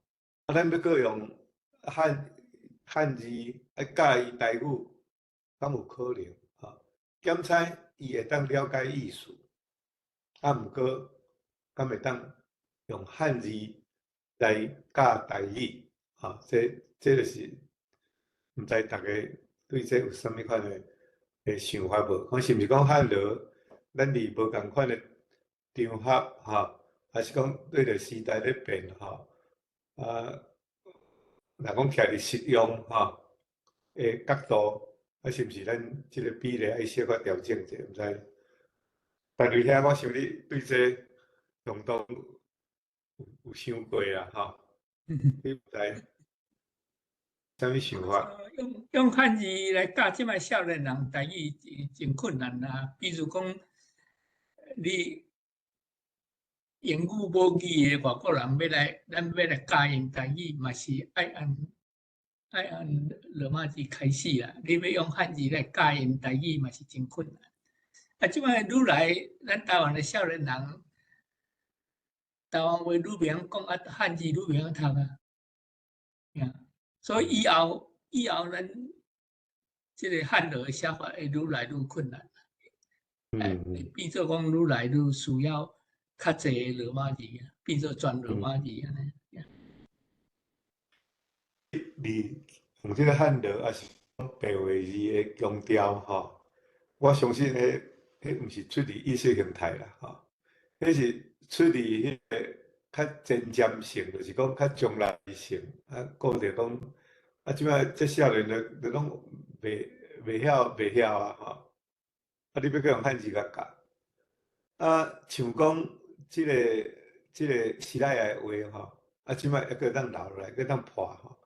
啊，咱欲閣用漢字來教伊台語，敢有可能？吼，檢採伊會當了解意思，啊，毋過敢會當用漢字來教台語？吼，這就是毋知逐家對這有啥物款的想法無？講是毋是講漢羅，咱佇無仝款的場合，吼，還是講對著時代咧變，吼，啊，若講徛佇實用，吼的角度，啊，是毋是咱這個比例愛小可調整者？毋知。但對遐，我想你對這相當有想過啦，吼。你毋知啥物想法？用漢字來教這擺少年人台語真困難啊！比如講，你英語母語的外國人欲來，咱欲來教𪜶台語，嘛是愛按羅馬字開始啦。你欲用漢字來教𪜶台語，嘛是真困難。啊，這擺愈來，咱台灣的少年人，台灣話愈袂曉講，啊，漢字愈袂曉讀啊。所以以後咱這個漢羅的寫法會愈來愈困難。變做講愈來愈需要較濟羅馬字啊，變做全羅馬字按呢。你用這個漢羅抑是白話字的強調吼，我相信彼毋是出自意識形態啦，吼，彼是出自彼個較前瞻性，就是講較將來性，啊，顧著講，啊，這擺這少年都攏袂曉啊，吼，啊，你欲閣用漢字共教，啊，像講這個時代的話吼，啊，這擺猶閣會當留落來，閣會當破吼，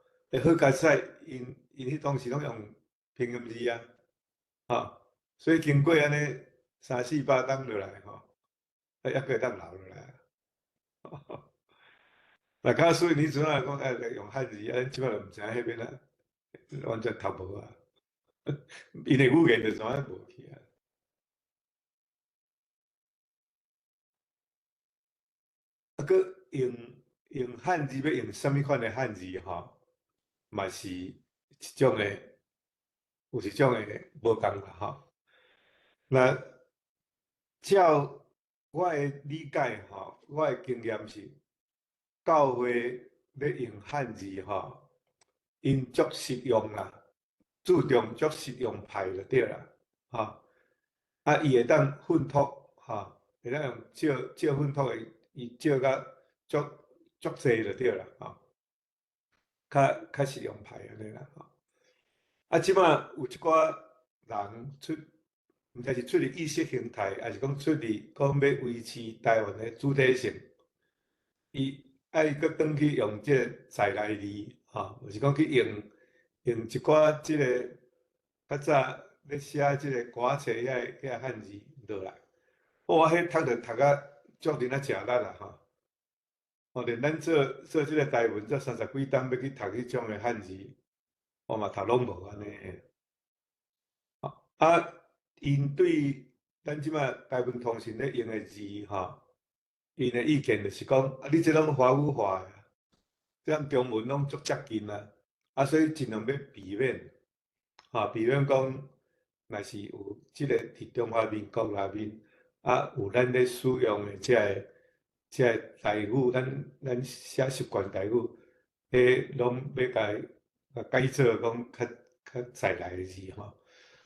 好佳哉，𪜶彼當時攏用拼音字啊，吼，所以經過按呢三四百冬落來吼，啊，猶閣會當留落來。若假使你陣仔講愛用漢字，啊，這擺就毋知影彼邊啊，完全讀無啊，𪜶的語言就怎啊無去啊。啊，閣用漢字欲用啥物款的漢字吼？嘛是一種的，有一種的無仝啦吼。那照我的理解吼，我的經驗是，教會咧用漢字吼，𪜶足實用啦，注重足實用派就對啦，吼。啊，伊會當訓讀，吼，會當用照照訓讀的，伊照甲足足濟就對啦，吼。較較實用派按呢啦，吼。啊，這馬有一寡人出，毋知是出於意識形態，抑是講出於講欲維持台灣的主體性，伊愛閣轉去用這個在來字，吼，就是講去用用一寡這個較早咧寫這個歌仔冊遐個遐漢字落來。我彼讀著讀甲足恁仔食力啦，吼。哦，連咱做做這個台文做三十幾冬，欲去讀彼種的漢字，我嘛讀攏無按呢。啊，𪜶對咱這馬台文通訊咧用的字，吼，𪜶的意見就是講，啊，你這攏華語化的，這佮中文攏足接近啊，啊，所以盡量欲避免，吼，避免講，若是有這個佇中華民國內面，啊，有咱咧使用的這个這个台語，咱咱寫習慣台語，彼攏欲共改做講較較在來的字吼。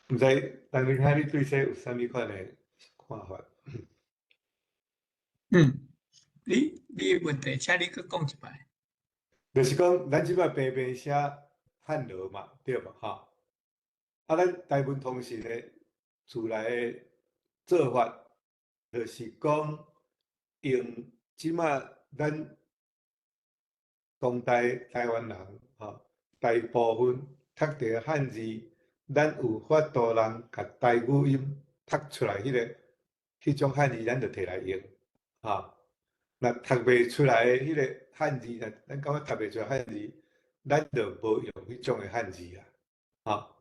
毋知陳明兄，你對這有啥物款的看法？嗯，你你的問題，請你閣講一擺。就是講，咱這擺平平寫漢羅嘛，對無吼？啊，咱台文通訊的自來的做法，就是講用這馬咱當代台灣人吼，大部分讀著漢字，咱有法度人共台語音讀出來，彼個彼種漢字，咱就提來用，吼。若讀袂出來的彼個漢字，若咱感覺讀袂出來漢字，咱就無用彼種的漢字啊，吼，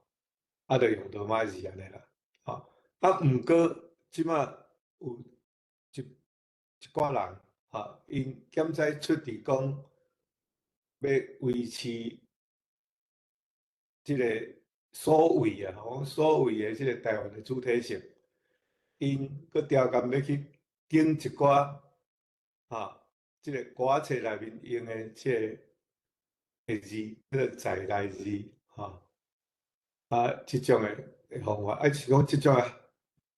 啊，就用羅馬字按呢啦，吼。啊，毋過這馬有一一寡人，吼，𪜶檢知出佇講欲維持這個所謂啊，吼，所謂的這個台灣的主體性，𪜶閣調工欲去揀一寡，吼，這個歌冊內面用的這個字，叫做在來字，吼，啊，這種的方法，啊，是講這種的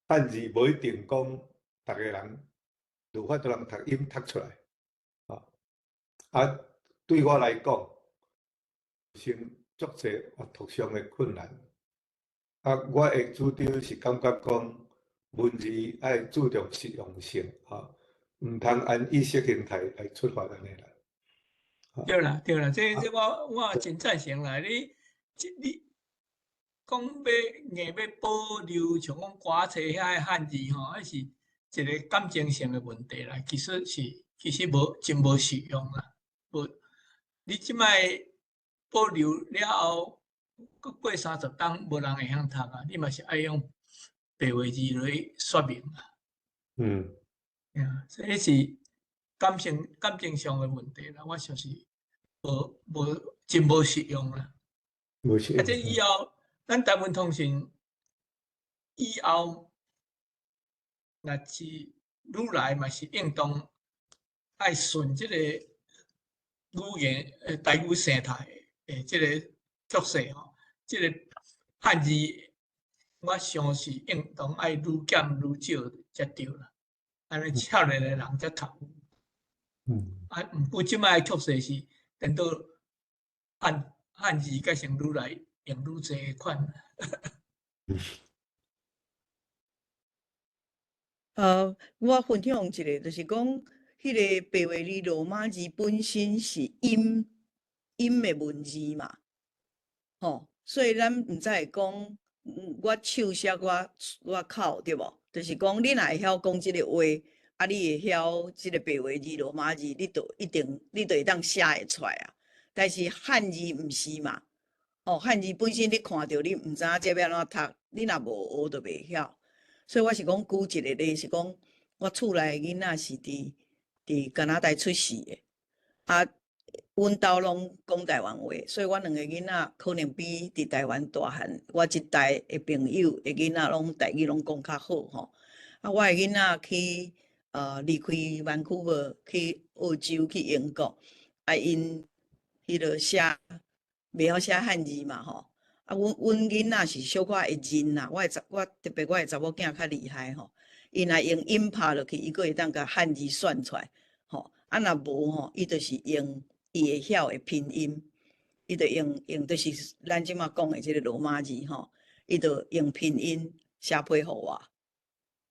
漢字無一定講逐个人有法度人讀音讀出來，吼，啊，對我來講，先足濟閱讀上的困難，啊，我的主張是感覺講文字愛注重實用性，吼，毋通按意識形態來出發按呢啦。對啦，對啦，這這我我真贊成啦。你這你講欲硬欲保留像講歌冊遐个漢字吼，彼是一個感情上的問題啦。其實是其實無真無實用啦。無你這擺保留了後，閣過30冬無人會曉讀啊。你嘛是愛用白話字來說明啊。所以是感情感情上的問題啦。我想是無無真無實用啦。無實用。啊，這以後咱台文通訊以後，若是愈來嘛是應當愛順這個語言台語生態的這個局勢吼，這個漢字我想是應當愛愈減愈少才對啦，按呢少年的人才較有。啊，毋過這擺的局勢是顛倒漢漢字改成愈來用愈濟款。我分享一個，就是講，彼个白話字、羅馬字本身是音音的文字嘛，吼，所以咱毋知會講，我手寫我我口對無？就是講你若會曉講這个話，啊，你會曉這个白話字、羅馬字，你就一定你就會當寫會出來啊。但是漢字毋是嘛，吼，漢字本身你看著你毋知影這欲按怎讀，你若無學就袂曉。所以我是講舉一個例，是講我厝內囡仔是佇佇加拿大出世的，啊，阮兜攏講台灣話，所以阮兩个囡仔可能比佇台灣大漢，我這代的朋友的囡仔攏台語攏講較好吼。啊，我的囡仔去離開 Vancouver 去澳洲去英國，啊，𪜶彼落寫袂曉寫漢字嘛吼。啊，阮囡仔是小可會認啦，我特別我的查某囝較厲害吼，伊若用音拍落去，伊閣會當共漢字算出來吼。啊，若無吼，伊就是用伊會曉的拼音，伊就用就是咱這馬講的這個羅馬字吼，伊就用拼音寫批予我。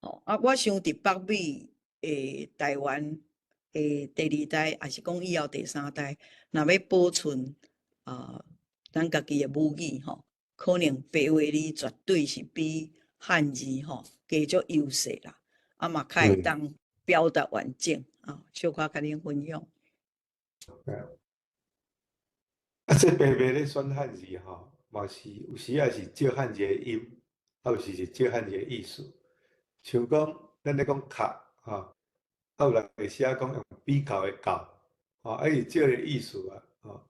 吼，啊，我想佇北美的台灣的第二代，抑是講以後第三代，若欲保存啊，咱家己的母語吼，可能白話字絕對是比漢字吼加足優勢啦，啊嘛較會當表達完整啊，小可共恁分享。啊，這白話咧選漢字吼，嘛是有時也是照漢字的音，啊有時是照漢字的意思。像講，咱咧講較吼，啊有人會寫講用比較的較，吼，啊伊照的意思啊，吼。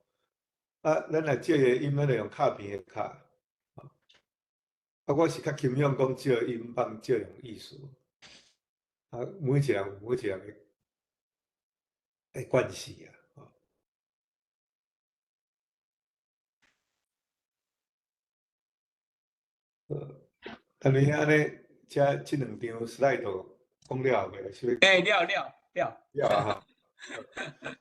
啊，咱若照的音，咱就用跤邊的跤。啊，我是較傾向講照音放照用意思。啊，每一個人有每一個人的慣勢啊。但是按呢，這兩張 slide 講了未？是欸，了了了。了啊！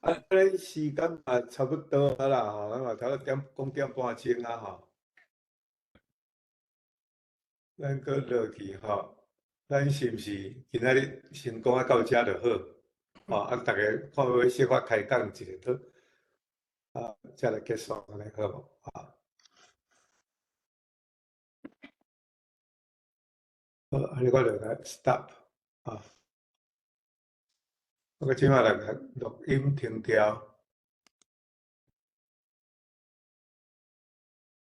啊，咱時間嘛差不多啊啦吼，咱嘛差不多點講點半鐘啊吼。咱閣落去吼，咱是毋是今仔日先講啊到遮就好？吼，啊，逐家看欲小可開講一下好，啊，才來結束按呢好無？啊。好，按呢我就來 stop 啊。我這馬來錄音停掉。